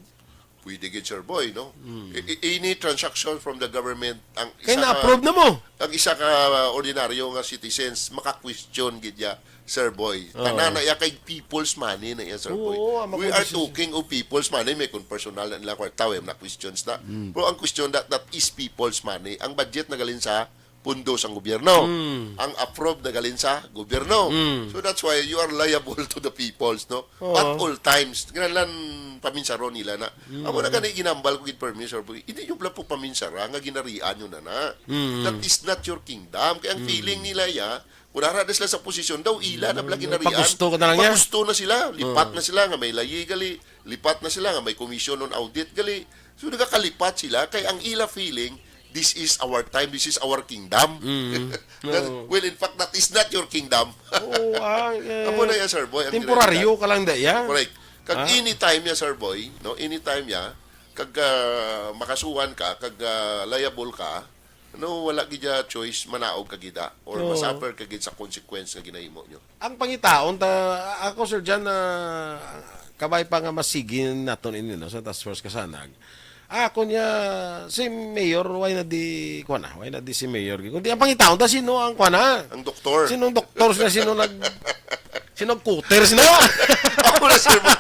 Pwede gid, Sir Boy, no? Hmm. I-, i-, any transaction from the government, ang Kay isa ka, na-approve na mo. ang isa ka, ah, ordinaryo nga citizens, maka-question gid ya, Sir Boy. Oo. Tanan na iya kay people's money na iya, Sir Boy. Oo, ang We are makumbisyon. talking of people's money. May kung personal na nila kwarta, may mga questions na. Mm. Pero ang question that, that is people's money. Ang budget nagalin sa pundo sang gobyerno. Mm. Ang approve nagalin sa gobyerno. Mm. So that's why you are liable to the peoples, no? Oo. At all times. Kinahanglan paminsaron nila na. Mm. Amo na gani ginambal ko gid, Sir Boy. Hindi nyo pala po paminsara nga ginarian nyo na na. Mm. That is not your kingdom. Kaya ang Mm. feeling nila ya, kung nara na sila sa posisyon, daw ila na pala Mm. ginarian. Pagusto ka na lang ya. Pagusto na sila. Lipat Oo. na sila nga may layi gali. Lipat na sila nga may commission on audit gali. So nagakalipat sila. Kay ang ila feeling, "This is our time, this is our kingdom." Mm. That, Oo. well, in fact, that is not your kingdom. Oo, ah, eh, Amo na yan, Sir Boy, ang temporaryo realidad. ka lang da, ya? Correct. Kag Ah. anytime ya, Sir Boy, no? Anytime ya, kag, ah, makasuhan ka, kag, ah, liable ka, no, wala gid ya choice, manaog ka gid, ah, or Oo. masuffer ka gid sa consequence nga ginahimo nyo. Ang pangitaon ta, ako, Sir Jan, ah, kabay pa nga masigi naton ini, no, sa task force kasanag. Ah, ako niya, si Mayor, why na di, kuwan na, why na di si Mayor? Kundi ang pangitaon ta, sino ang kuwan na? Ang doktor. Sino ang doktor sila? Sino nag, sino ang cutter sila? Ako na, Sir Boy.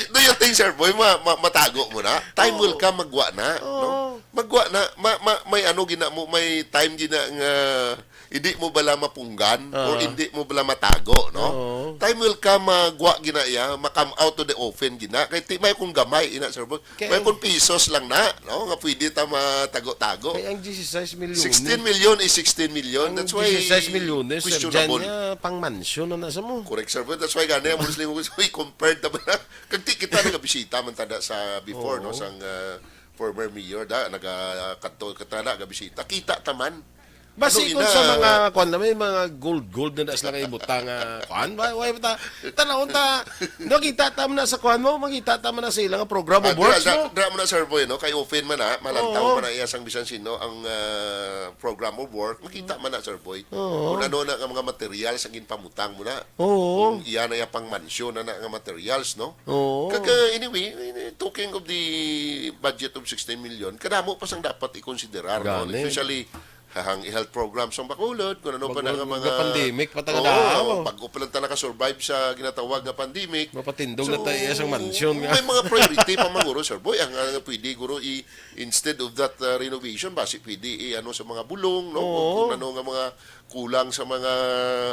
Do you think, Sir Boy, ma-, ma-, matago mo na? Time Oo. will come, magwa na, no? Oo. Magwa na, ma-, ma-, may ano gina mo, may time gina nga hindi mo bala mapunggan or Oo. hindi mo bala matago, no? Oo. Time will come, magwa gina iya, ma-come out to the open gina. Kay ti may kung gamay ina, Sir Boy. Kay May ang kung pisos lang na, no? Nga pwede ta matago-tago. Kay ang diyesisais milyones. Sixteen million is sixteen million. Ang That's why diyesisais milyones, Sir Jan, questionable. nga pang mansyon na nasa mo. Correct, Sir Boy. That's why gani ang Muslim, we compared naman na. Kag ti kita nagabisita man tada sa before, Oo. no? Sang, ah, former mayor, da, naga-, kadto kita na, gabisita. Kita taman. Basi Ano, kung ina? sa mga, kuwan na, may mga gold-gold na sila nga ibutang, ah, kuwan, wa-, wa-, ta-, tanawon ta, nakita ta man na sa kuwan mo, makita ta man na sa ilang program of Ah, works dira, mo. dira, dira mo na, Sir Boy, no? Kay open man na, malantaw Oo. man na iya sang bisan sino ang, ah, program of work, makita man na, Sir Boy. Oo. Kung ano na nga mga materials ang ginpamutang mo na. Oo. Kung iya na iya pang mansyon na, na nga materials, no? Oo. Kag, ah, anyway, talking of the budget of sixteen million, kadamo pa sang dapat ikonsiderar, no? Gani. Especially, hang health program sang Bacolod, kung ano pa na nga mga pandemic pa ta nga daan, oh. Bago pa lang ta naka-survive sa ginatawag nga pandemic. Mapatindog na tayo sa mansyon nga. May mga priority pa man guro, Sir Boy, ang, ang pwede guro i-, instead of that, uh, renovation, basi pwede i-, ano, sa mga bulong, no? Oo. Kung ano nga mga kulang sa mga,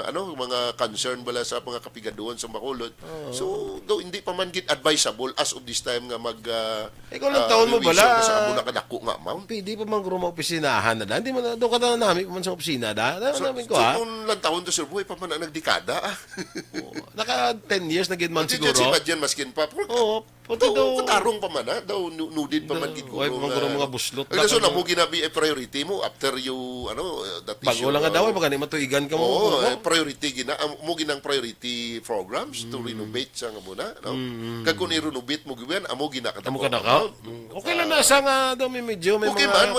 ano, mga concern bala sa mga kapigaduhan sa Bacolod. Oo. So, though hindi pa man gid advisable as of this time nga mag, uh, Ikaw lang, ah, taon mo revision bala, ka sa amo na kadako nga amount. Pwede pa man guro maopisinahan na lang. Di man, do ka na nami pa man sa opisina da. Na, so, namin ko, so, ha? Kung lang taon to, Sir Boy, pa man ang nagdekada, ah. Oo. Naka ten years na gid man siguro. Imagine, maskin pa. Oo, pati daw katarong pa man, ha? Daw nu-, nudid pa man gid guro nga, mga buslot. Ay, so, na mo ginabi a priority mo after you, ano, uh, that issue. Bago lang nga daw, eh, baka di matuigan ka mo. Oo, eh, priority gina-, am-, mo ginang priority programs to renovate sa nga muna, no? Mm, mm. Kag kung i-renovate mo gyud, amo gina ka. Amo ka na ka? Mm. Okay lang na sa nga daw may medyo may mga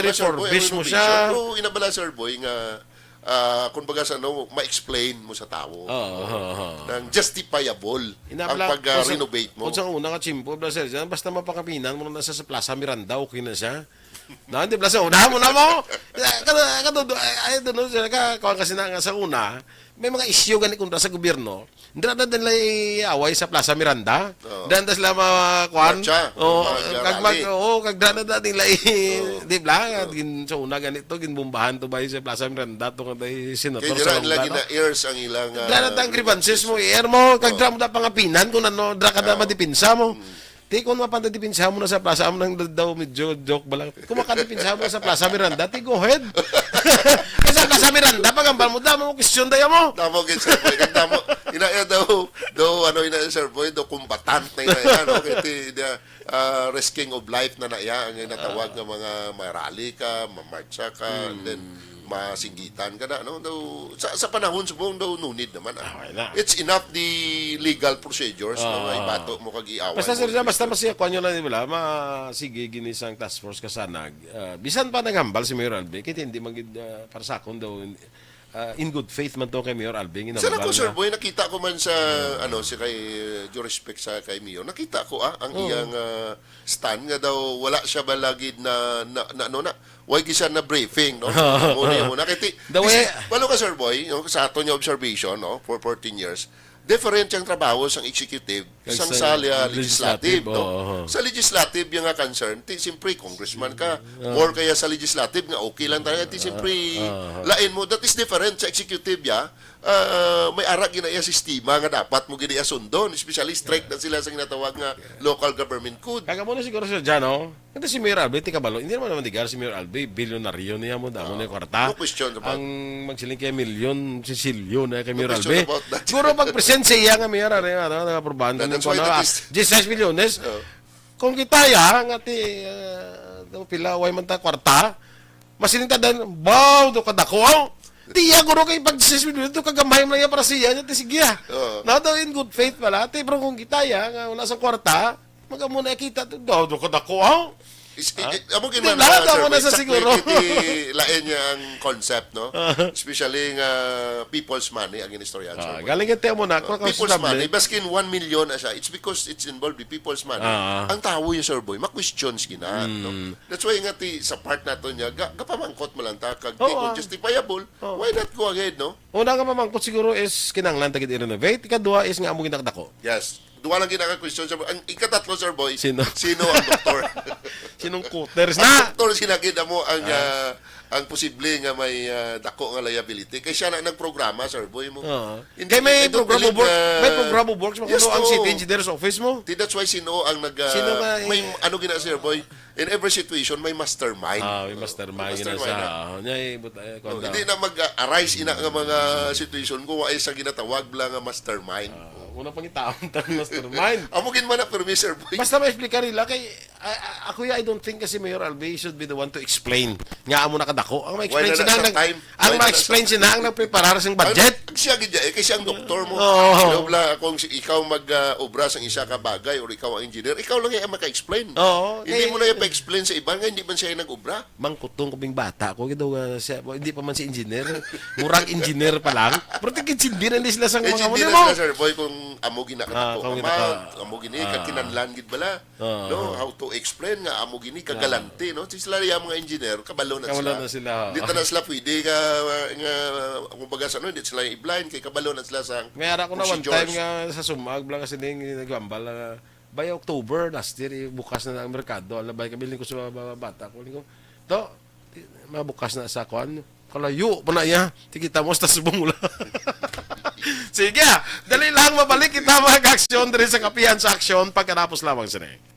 i-refurbish mo siya. Pero inabala, Sir Boy, nga, ah, kung baga sa, no, ma-explain mo sa tawo. Oo, oo, oo. Nang justifiable ang pag-renovate mo. Kung sa una ka tsimpo, bala, sir, basta mapakapinan mo na sa, sa Plaza Miranda, okay na siya. No, hindi, bala, sa una mo na mo. Kaya, kaya, kaya, ay, ay, doon, sir, ka, kuwan kasi na nga sa una, may mga issue gani kontra sa gobyerno. Dira na din nila iaway sa Plaza Miranda. Oo. Dira na sila ma-, kuwan? Marcha. Oo, kag mag-, oo, kag dira na din nila i-, di ba? Gin-, sa una ganito, ginbombahan to ba sa Plaza Miranda, to nga dahil senator sa Longga, no? Dira na grievances mo, i-air mo, kag dira mo da pangapinan kung ano, dira ka da madipinsa mo. Mm. Ti, kung mapandadipinsahan mo na sa plaza, amo nang daw medyo joke ba lang. Kung makadipinsahan mo na sa Plaza Miranda, ti, go ahead. Kay sa Plaza Miranda, pagambal mo, damo mo question, daya mo. Damo gid, sir. Kay damo, ina, ina daw, daw, ano, ina, sir boy, daw combatant na ina, ina, no? Kay ti, dia, ah, risking of life na na iya, ang ginatawag nga mga marali ka, mamarcha ka, and then, masinggitan ka na, no? Daw, sa, sa panahon subong daw, no need naman, ah. Ah, okay na. It's enough the legal procedures, no? Nga ibato mo kag iaway mo. Basta, sir, basta masiya, kuwan nyo lang, di ba, ma-, sige, gini sang task force kasanag. Ah, bisan pa naghambal si Mayor Alvin, kaya hindi man gid, ah, para sa akon daw, ah, in good faith man to kay Mayor Alvin, ginambal. Sana ko, sir boy, nakita ko man sa, ano, si kay, uh, due respect sa kay Mayor, nakita ko, ah, ang iyang, ah, stand nga daw wala siya ba lagi na, na, na, ano na, Way gid siya na briefing, no? Amo ni, amo na. Kay ti-, balo ka, Sir Boy, no? Sa aton nga observation, no? For fourteen years, different ang trabaho sang executive sang sa legislative, no? Sa legislative, yung nga concern, ti, siyempre, congressman ka, or kaya sa legislative nga okay lang talaga, ti, siyempre, lain mo. That is different sa executive, ya. Ah, may ara gid na iya sistema nga dapat mo gid iya sundon, especially strict na sila sa ginatawag nga local government code. Kag amo na siguro, Sir Jan, no? Ito si Mayor Albi, ti kabalo, hindi naman naman digar si Mayor Albi, bilyonaryo niya mo, damo na yung kwarta. No question about. Ang magsiling kay milyon, sisilyo na kay Mayor Albi. No question about that. Siguro pag present sa iya nga Mayor, ano, ano, ano, aprobahan ko ng kuwan, ah, diyesisais milyones. Oh. Kung kita ya, nga ti, ah, daw pila, way man ta kwarta, masiling ta dan, wow, do kadako, aw. Ti iya guro kay pag diyesisais milyones, do kagamay man iya para siya, niya, ti sige, ah. Oo. Na daw in good faith pala, ti, pero kung kita ya, nga wala sa kwarta, Mag-amo na kita to. Daw, daw kadako, ah. Is, i-, i-, amo gid man, sir, mo na sa siguro. Iti lain niya ang concept, no? Especially nga people's money ang inistoryahan, sir. Galing ito mo na, kung people's money, baskin one million na siya, it's because it's involved with people's money. Ang tawo yung, sir boy, ma-questions gina, no? That's why nga ti, sa part nato niya, ga-, gapamangkot mo lang ta, kag ti kung justifiable, why not go ahead, no? Una nga mamangkot siguro is kinahanglan ta gid i-renovate. Ikadua is nga amo ginakdako. Yes. Duha lang gid ang question, sir. Ang ikatatlo, sir boy, sino? Sino ang doktor? Sinong cutters na? Ang doktor, sinagid amo ang, ah, ang posible nga may, ah, dako nga liability. Kay siya na nagprograma, sir boy, mo. Oo. Hindi, kay may program of work, may program of works, yes, ang city engineer's office mo. That's why sino ang nag, ah, may, ano gina, sir boy? In every situation, may mastermind. Ah, may mastermind. May mastermind na. Hindi na mag-arise ina nga mga situation kung wala sa ginatawag bala nga mastermind. Ah, una pang itaon tang mastermind. Amo gid man na, pero, Mister Boy. Basta ma-explica nila kay, ah, ah, ako, I don't think kasi Mayor Albi should be the one to explain nga amo nakadako. Ang ma-explain sila, ang ma-explain sila ang nagpreparar sang budget. Ang siya gid, eh, kay siya ang doktor mo. Oo. Ikaw lang, kung si-, ikaw mag, ah, obra sang isa ka bagay or ikaw ang engineer, ikaw lang ang maka-explain. Oo, hindi mo na iya pa-explain sa iba nga hindi man siya yung nag-obra. Mangkutong ko bing bata ko, kaya daw, ah, siya, hindi pa man si engineer. Murag engineer pa lang. Pero tig-engineer hindi sila sa mga engineer mo. Sila, sir boy, kung amo ginakadako, amo gini, kakinanlan gid bala. No, how to explain nga amo gini, kagalante, no? Si sila yung mga engineer, kabalo na Kabalo sila. na sila, oo. Hindi ta na sila pwede nga, nga, kumbaga sa ano, hindi sila i-blind, kay kabalo na sila sa May ara ko na one procedures. time nga sa Sumag, bala kasi ning naghambal na, by October last year, eh, bukas na ang merkado. Alam ba, kabilin ko sa mga, mga bata ko, ko, "To, mabukas na sa kuan." Kalayo pa na iya. Tikita mo, sa subong mo lang. Sige, ah. Dali lang, mabalik kita, mga ka-aksyon, diri sa Kapihan sa Aksyon, pagkatapos lamang sini.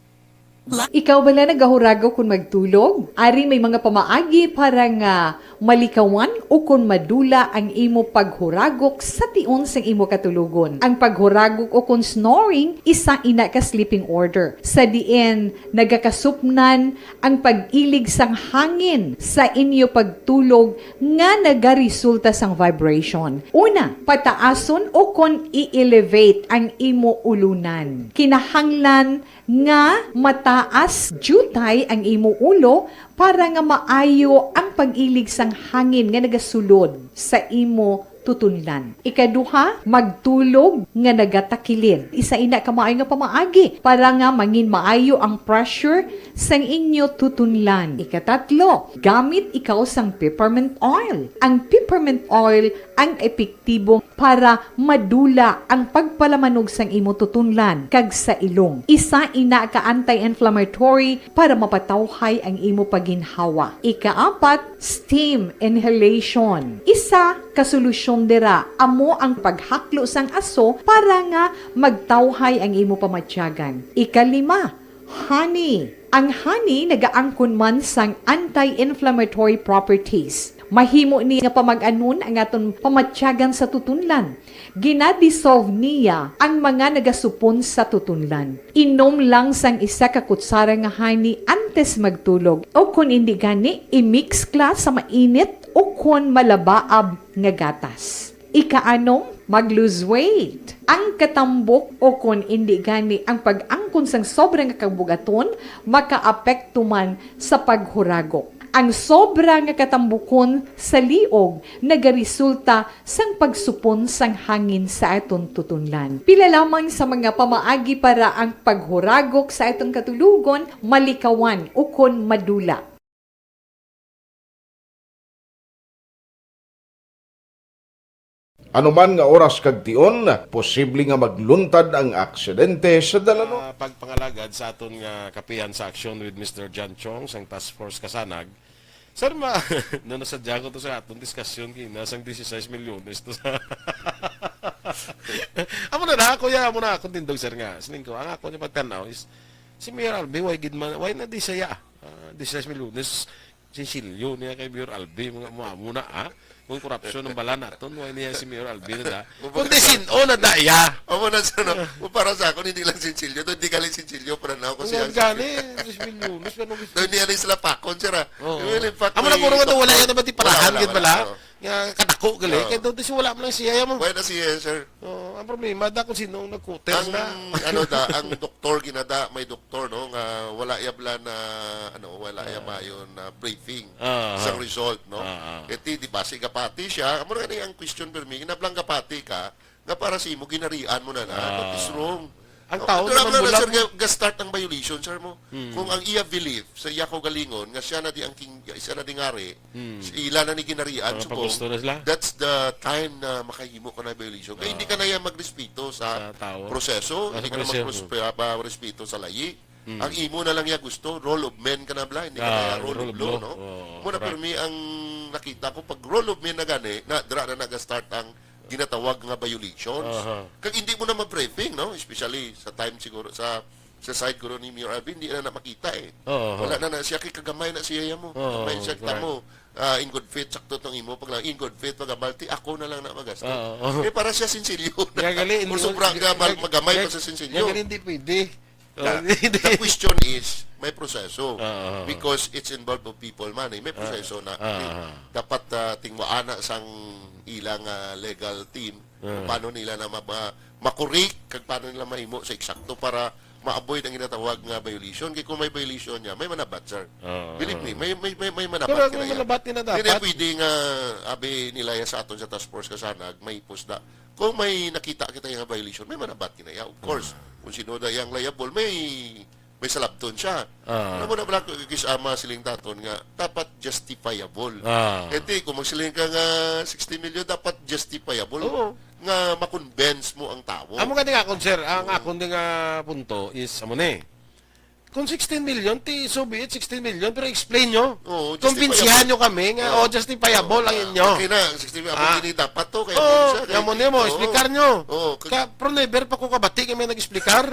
Ikaw bala nagahuragok kon magtulog? Ari may mga pamaagi para nga malikawan o kon madula ang imo paghuragok sa tion sang imo katulogon. Ang paghuragok o kon snoring, isa ina ka sleeping order, sa diin nagakasupnan ang pag-ilig sang hangin sa inyo pagtulog nga nagaresulta sang vibration. Una, pataason o kon i-elevate ang imo ulunan. Kinahanglan nga mataas diutay ang imo ulo para nga maayo ang pag-ilig sang hangin nga nagasulod sa imo tutunlan. Ikaduha, magtulog nga nagatakilid. Isa ina ka maayo nga pamaagi para nga mangin maayo ang pressure sang inyo tutunlan. Ikatatlo, gamit ikaw sang peppermint oil. Ang peppermint oil ang epektibo para madula ang pagpalamanog sang imo tutunlan kag sa ilong. Isa ina ka anti-inflammatory para mapatawhay ang imo pagginhawa. Ikaapat, steam inhalation. Isa ka solusyon dira amo ang paghaklo sang aso para nga magtawhay ang imo pamatyagan. Ikalima, honey. Ang honey nagaangkon man sang anti-inflammatory properties. Mahimo ni nga pamag-anon ang aton pamatyagan sa tutunlan. Gina-dissolve niya ang mga nagasupon sa tutunlan. Inom lang sang isa ka kutsara nga honey antes magtulog, o kon indi gani, i-mix ka sa mainit o kon malabaab nga gatas. Ikaanom, mag-lose weight. Ang katambok o kon indi gani ang pag-angkon sang sobra nga kabugaton makaapekto man sa paghuragok. Ang sobra nga katambukon sa liog nagaresulta sang pagsupon sang hangin sa aton tutunlan. Pila lamang sa mga pamaagi para ang paghuragok sa aton katulogon malikawan ukon madula. Ano man nga oras kag tion, posible nga magluntad ang aksidente sa dalanon. Ah, pagpangalagad sa aton nga Kapihan sa Aksyon with Mister John Chong sang Task Force Kasanag. Sir, ma, no, nasadya ko to sa aton diskusyon kina sang dieciséis milyones to sa Amo na na, kuya, amo na akong tindog, sir, nga. Siling ko, ang ako niya pagtanaw is, si Mayor Albi, why gid man, why na di siya? Ah, dieciséis milyones, sinsilyo niya kay Mayor Albi, mga amo na, ha? Kung korupsyon ang bala naton, why niya si Mayor Albi na da? Kung di sin-o na da iya. Amo na sa, no? Kung para sa akon, hindi lang sinsilyo. Doon, di galing sinsilyo, para na ako Kung siya. Ang gani, dieciséis milyones, ano gusto? Doon niya rin sila pakon, sir, ah. Oo. Yung rin pakon, Amo na puro nga to, wala yan naman di parahan, Wala, wala, gid wala, bala. Oo. Nga kadako gali, Oo. Kay doon si wala man lang siya mo. Wala na siya, sir. Oo, ang problema da kung sino ang nagkuter Ang, na. Ano da, ang doktor ginada, may doktor, no, nga wala iya bala na, ano, wala iya Ah. mayon na briefing Ah, sa ah. result, no? Ah, ah. Kaya ti, di ba, si gapati siya, amo na gani ang question, Permi, inablang gapati ka, nga para sa imo, ginarian mo na na, Ah. what is wrong? Ang Oh, tao ito na naman pala, bulag sir, mo. Ga-, ga-start ang violation, sir, mo. Mm. Kung ang iya belief sa iya kaugalingon nga siya na di ang king, siya na di ngari, Mm. si ila na ni ginarian, Para subong, pagusto na sila. That's the time na makahimo ka na violation. Kaya hindi ka na iya magrespeto sa Sa tao. proseso, Ah, hindi sa ka na proseso. magpros-, pa-, pa-, respeto sa layi. Mm. Ang imo na lang iya gusto, role of men ka na bala, hindi ka na Ah, iya role of role of law, law. no? Oo, Muna, correct. Pero mi ang nakita ko, pag role of men na gani, na, dira na naga-start ang ginatawag nga violations. Aha. Kag hindi mo na ma-briefing, no? Especially sa time siguro, sa sa side guro ni Mayor Alvin, hindi na na makita eh. Oo. Wala na na siya, kay kagamay na siya mo. Oo, Kagamay siya correct. Tamo. Ah, in good faith, sakto tong imo pag in good faith, pag-abalti, ako na lang na magastos. Oo, oo. Eh, para siya sinsilyo na. Kaya gali, Kung hindi sobra mo- ka, mal-, kaya- magamay kaya- pa sa sinsilyo. Kaya gali, hindi pwede. Na, Oh, hindi. The question is, may proseso. Ah, ah, ah. Because it's involved of people man, eh. May Ah, proseso na. ah, Eh, ah. dapat, ah, tingwaan na sang ilang, ah, legal team kung Ah. paano nila na ma-, ma-, makurik, kag paano nila mahimo sa eksakto para ma-avoid ang ginatawag nga violation. Kay kung may violation niya, may manabat, sir. Ah, Believe ah. me, may, may, may, may manabat Pero ka kung na yan. manabat ka na Hindi dapat. Pwede nga, abi nila yan sa aton sa task force kasanag, may post na. Kung may nakita kita nga violation, may manabat ka na yan. Of course, Ah. kung sino na yang liable, may may salabton siya. Ah. Alam mo na pala, kis-ama siling taton nga, dapat justifiable. Ah. Kaya di, kung magsiling ka nga sixty million, dapat justifiable Oo. nga ma-convince mo ang tao. Amo gani nga akon, sir, ang Oo. akon din nga punto is, amo ni. Kung sixteen million, ti, so be it, sixteen million, pero explain nyo. Oo, Kumbinsihan justifiable. nyo kami nga, Oo. oh, justifiable Oo, ang ah, inyo. okay na, ang sixteen million, Ah. amo gini dapat to, kaya Oo, mo siya, kaya kaya mo nimo, Oo. explicar nyo. Oo, kag- Ka, pero never pa ko kabati nga may nag-explicar.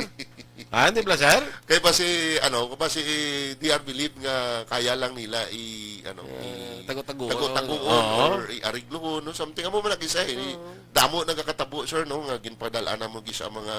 Ah, hindi pala, sir? Kay basi, ano, kay basi, eh, they are believe nga kaya lang nila i, ano, Eh, i-, tago-tago, tago-tago, oo. or i-ariglo, no? Something, amo man lagi sa, eh, Oo. damo nagakatabo, sir, no? Nga ginpadal-an namo gid sa mga,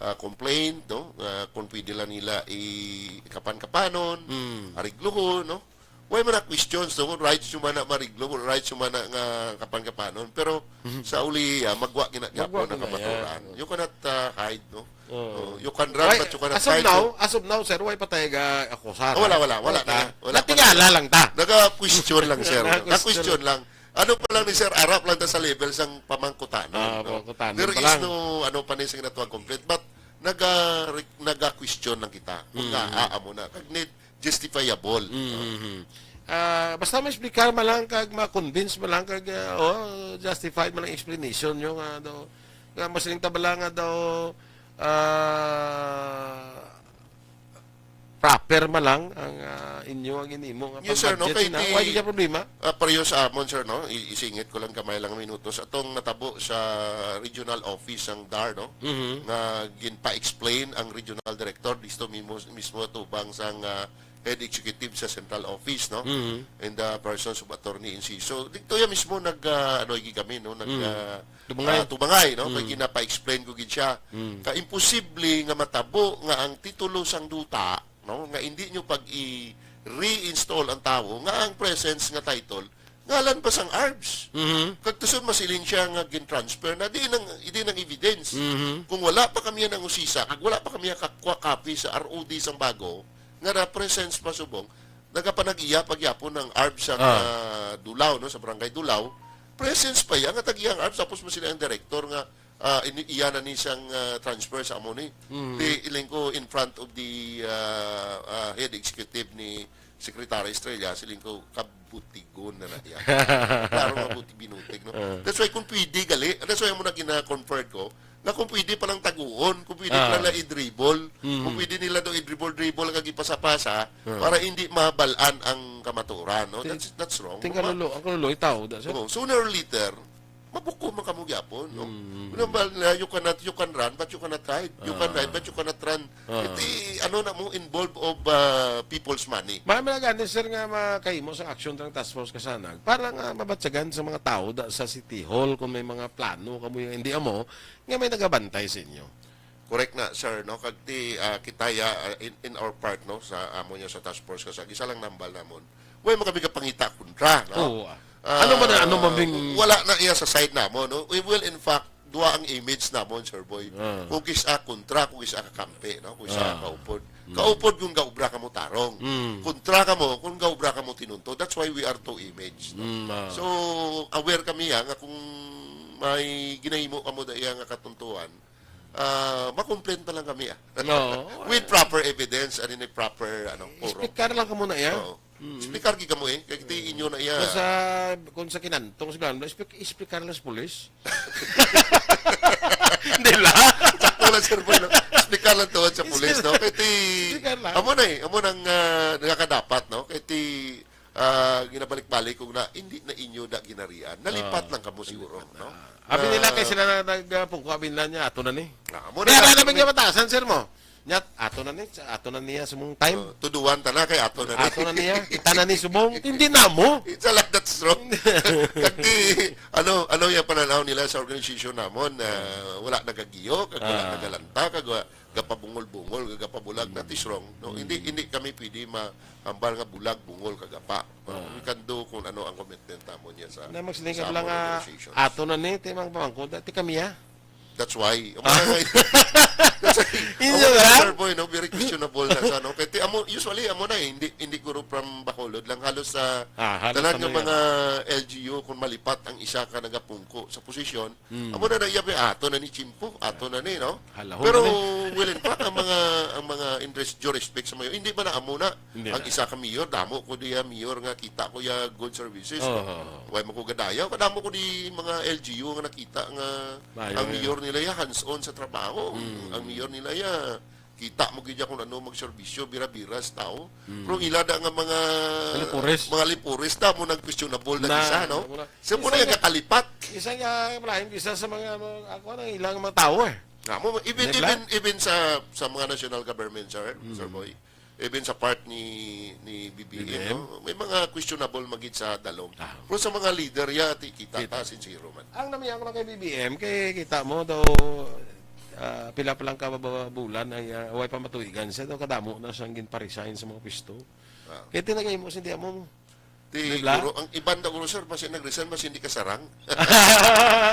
ah, complaint, no? Nga kung pwede lang nila i-, kapan-kapanon, Mm. ariglo, no? Why man na questions, no? Kung rights nyo man na mariglo, kung rights nyo man na nga kapan-kapanon. Pero Mhm. sa uli, ah, magwa gina-, Magwa gyapon ang gina-, kamaturan. yeah. You cannot, ah, hide, no? Oo. Oh, you can run, Why, but you cannot as of hide, now, no? as of now, sir, why pa tayo ga-akusar, Ah, wala, ha? wala, wala Wala ta. na, wala pa Natingala na. lang ta. Naga-question lang, sir. Naga-question. Naga-question lang. Ano pa lang ni sir, arap lang ta sa level sang pamangkutanon, Ah, no? pamangkutanon There pa is lang. no, ano pa ni sing natuang complaint, but naga-, naga-question lang kita kung Mm. nga, ah, amo na. Kag need justifiable. Mm-hmm. Ah, basta ma-explicar man lang kag ma-convince man lang kag, ah, oh, justified man ang explanation nyo nga daw, nga masiling ta bala nga daw, ah, proper man lang ang, ah, inyo ang ginhimo nga Yes, sir, no? pag-budget Kay na. di, Why di siya problema? ah, pareho sa amon, sir, no? I-, isingit ko lang gamay lang minutos. Atong natabo sa regional office sang dar, no? Mhm. Nga ginpa-explain ang regional director, disto mismo, mismo tubang sang, ah, head executive sa central office, no? Mhm. And the persons of Attorney Enciso. Dito yan mismo nag, ah, ano, igi kami, no? Nag, Mhm. ah, Tubangay. ah, tubangay, no? Kay Mm. ginapa-explain ko gid siya. Mm. Ka imposible nga matabo nga ang titulo sang duta, no, nga hindi nyo pag i-reinstall ang tawo, nga ang presence nga title, ngalan pa sang ARBS. Mhm. Kag tusod masiling siya nga gin-transfer na, di nang, di nang evidence. Mhm. Kung wala pa kami nangusisa, kag wala pa kami nakakuha copy sa R O D sang bago, nga na presence pa subong, nagapanag-iya pa gyapon ang ARBS sa, Ah. ah, Dulao, no, sa Barangay Dulao. Presence pa iya nga tag-iya ang ARBS, tapos mo sila ang director nga, ah, ini-, iya na ni sang, ah, transfer sa amo ni. Mhm. Di iling ko in front of the, ah, ah, head executive ni Secretary Estrella, siling ko, kabutigon na na iya. Klaro nga buti binutig, no? Ah. That's why kung pwede, gali, that's why mo na gina-convert ko, nga kung pwede pa lang taguon, kung pwede pa Ah. lang i-dribble, Mm. kung pwede nila daw i-dribble-dribble kag ipasa-pasa Ah. para hindi mabalaan ang kamaturan, no? Ting-, That's, that's wrong. ting No? Ma- kalulo, ang kalulo, itaw, da, sir. Oo, sooner or later, mabuko man kamo gyapon, no? Mm. Ano ba na, you cannot, you can run, but you cannot hide. You can Ah. hide, but you cannot run. Ah. Iti, ano na mo, involve of, ah, people's money. May mga gani, sir, nga makahimo sa action ng task force kasanag para nga mabatyagan sa mga tao da, sa City Hall kung may mga plano kamo yung hindi amo, nga may nagabantay sa inyo. Correct na, sir, no? Kag ti, ah, kita ya, ah, in, in our part, no, sa amo niya sa task force, kasi isa lang nambal namon. Way mo kami kapangita kontra, no? Oo, ah. Ah, Ano man, ano man bing wala na iya sa side namon, no? We will, in fact, duwa ang image namon, Sir Boy. Ah. Kung kis-a kontra, kung kis-a kakampi, no? Kung kis-a Ah. kaupod. Mm. Kaupod kung gaubra kamo tarong. Mm. Kontra kamo kung gaubra kamo tinunto. That's why we are two image, no? Mm, ah. So, aware kami, ha, nga kung may ginahimo kamo da iya nga katuntuan, ah, makomplain pa lang kami, ah. No. With proper evidence and in a proper, ano, forum. Explicar lang kamo na iya. Oo. Mm. Explicar gid kamo, eh. Kay ti inyo na iya. Kung sa, kung sa kinantong, siguro, explic-, explicar lang sa pulis. Hindi lang. Sakto lang, Sir Boy, no? Explicar lang tuwad sa pulis, no? Kay ti, Explicar lang. amo na, eh. Amo nang, ah, nakakadapat, no? Kay ti, ah, ginabalik-balik kung na, hindi na inyo na ginarian. Nalipat Ah, lang kamo siguro, nalipat na. no? Abi nila kay Ah, sila na nagpungko, abi nila niya, ato na ni. Ah, amo na Kaya lang na namin kami. Niya batasan, sir mo. Niya, ato na ni, ato na niya sumong time. Oh, tuduan ta na kay ato na ni. Ato na niya, kita na ni subong, hindi na mo. It's a lot that's wrong. Kag di, ano, ano yung pananaw nila sa organization namon na wala nagagiyo, kag wala Ah. nagalanta, kag wa-, gapabungol-bungol, gagapabulag, that is wrong, no? Mm. Hindi, hindi kami pwede mahambal nga bulag, bungol, kag gapa. Ah. We can do kung ano ang commitment namon niya sa, Na magsiling sa ka lang amon nga, organization. ato na ni, ti mga pamangkot, ti kami, ah. That's why. Ang mga nga- That's why. Inyo Amo na, lang? Sir Boy, no? Very questionable na sa, no? Kaya ti-, amo, usually, amo na eh. Hindi, hindi guro from Bacolod lang. Halos sa Ah, halos tanan sa nga mga mga L G U, kung malipat ang isa ka nagapungko sa posisyon, Mm. amo na na iya, ato na ni Chimpo, ato na ni, no? Halahon Pero, na ni. Will, in fact, ang mga, ang mga interest, due respect sa mayor, hindi man na amo na. Hindi Ang na. isa ka mayor, damo ko diya mayor nga kita ko ya good services, Oh, no? oh, oh. Why mo ko gadayaw? Kadamo ko di mga L G U nga nakita nga Mayor. ang mayor nila ya hands-on sa trabaho. Mm. Ang mayor nila ya, kita mo gid ya kung ano magserbisyo, bira-bira sa tao. Mm. Pero ang ila da nga mga Kalipores. mga lipores, damo nang questionable na Na, isa, no? wala. So, muna Isa yung nga, kakalipat. isa nga, Ibrahim, isa sa mga, mga, ako, ang ilang mga tao eh. Nga mo, even, Di ba? even, even sa, sa mga national government, sir, Mm. Sir Boy, even sa part ni, ni B B M, B B M? no? May mga questionable magid sa dalom. Ah. Pero sa mga leader, ya, ti-, kita Kita. ta, sincero man. Ang namiya ko lang kay B B M, kay kita mo daw, ah, pila pa lang ka ba-, ba-, bulan ay, ah, way pa matuigan siya, daw kadamo na siyang ginpa-resign sa mga pwesto. Ah. Kaya tinagay mo, hindi mo. Ti, Di ba? guro, ang iban daw, guro, sir, basi nag-resign, basi hindi kasarang.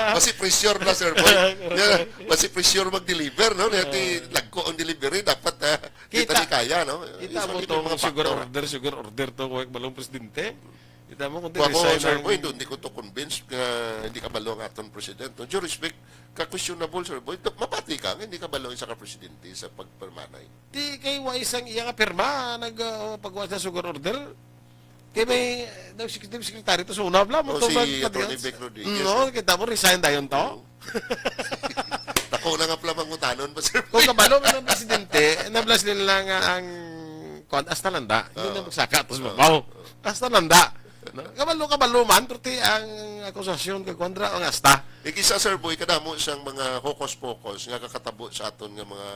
Basi pressure na, sir, boy. Yeah, basi pressure mag-deliver, no? Kaya ti, Ah. lagko ang delivery, dapat, ah, kita Kita. ni kaya, no? Kita Usually, mo may tong mga sugar factor. order, sugar order to, kung balong presidente. Kita mo kung Wa ko, resign sir, ang boy, hindi ko to convinced nga hindi kabalo ang aton president. With due respect, ka-questionable, sir, boy. Mapati ka nga hindi kabalo isa ka presidente sa pagpermanay. Di kay wa isang iya nga pirma, nag, ah, pagwa sa sugar order. Kay may, eh, daw executive secretary to, so, una, bla, mo Oh, to si mag-, Attorney Bec Rodriguez, Mm, no? no? Kita mo, resign dayon to? Oo. Dako na nga pala mangutanon pa, sir. Kung kabalo man ang presidente, nablas nila nga ang, kuwan, hasta landa. Hindi Oo. na magsaka, tapos Oo. mabaw. Oo. Hasta landa. No? Kabalo, kabalo man, pero ti ang akusasyon kay Kuwan ra ang hasta. Eh, kisa, sir, boy, kadamo siyang mga hokus-pokus nga kakatabo sa aton nga mga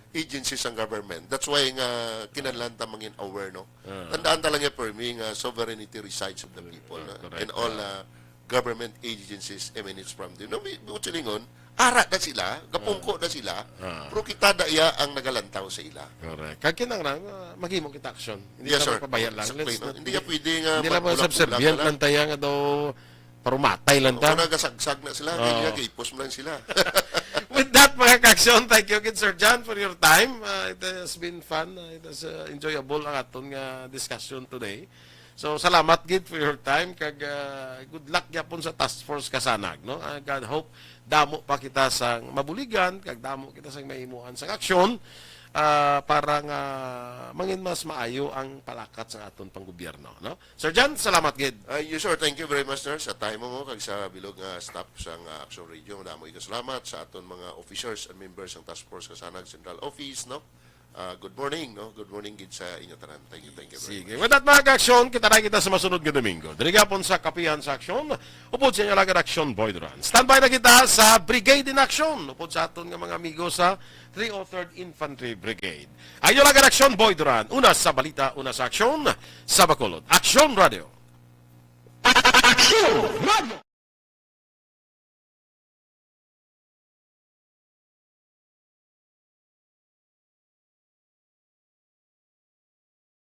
agencies sang government. That's why nga kinahanglan ta mangin aware, no? Ah. Tandaan ta lang ya, permi, nga sovereignty resides with the people, no? Correct. And all, ah, government agencies emanates from them. No, mi-, mo silingon, ara na sila, gapungko Ah. na sila, Ah. pero kita da iya ang nagalantaw sa ila. Correct. Kag kinahanglan, ah, maghimo kita aksyon. Hindi Yes, ta sir. magpabaya lang. Exactly, Let's no? not Hindi be, ka pwede nga hindi lang mag-, mag-subservient lang tayo nga daw parumatay lang ta. Kung nagasagsag na sila, Oo. hindi nga gipos mo lang sila. With that, mga kaaksyon, thank you again, Sir John, for your time. Uh, it has been fun. Uh, it has, uh, enjoyable ang aton nga discussion today. So, salamat gid for your time, kag, uh, good luck gyapon sa Task Force Kasanag, no? Uh, God hope, damo pa kita sang mabuligan, kag damo kita sang mahimuan sang aksyon, uh, para nga mangin mas maayo ang palakat sa aton panggobyerno, no? Sir John, salamat gid. Ah, yes, sir. Thank you very much, sir, sa time mo, kag sa bilog nga staff sang, ah, Action Radio. Madamo ka salamat sa aton mga officers and members sang Task Force Kasanag Central Office, no? Ah, good morning, no? Good morning gid sa inyo tanan. Thank you, thank you very Sige. much. With that, mga kaaksyon, kita na kita sa masunod nga Domingo. Diri gapon sa Kapihan sa Aksyon, upod sa inyo lagad Aksyon, Boy Duran. Standby na kita sa Brigade in Action, upod sa aton nga mga amigo sa three oh third Infantry Brigade. Ang inyo lagad Aksyon, Boy Duran. Una sa balita, una sa aksyon, sa Bacolod. Aksyon Radio. Aksyon Radio.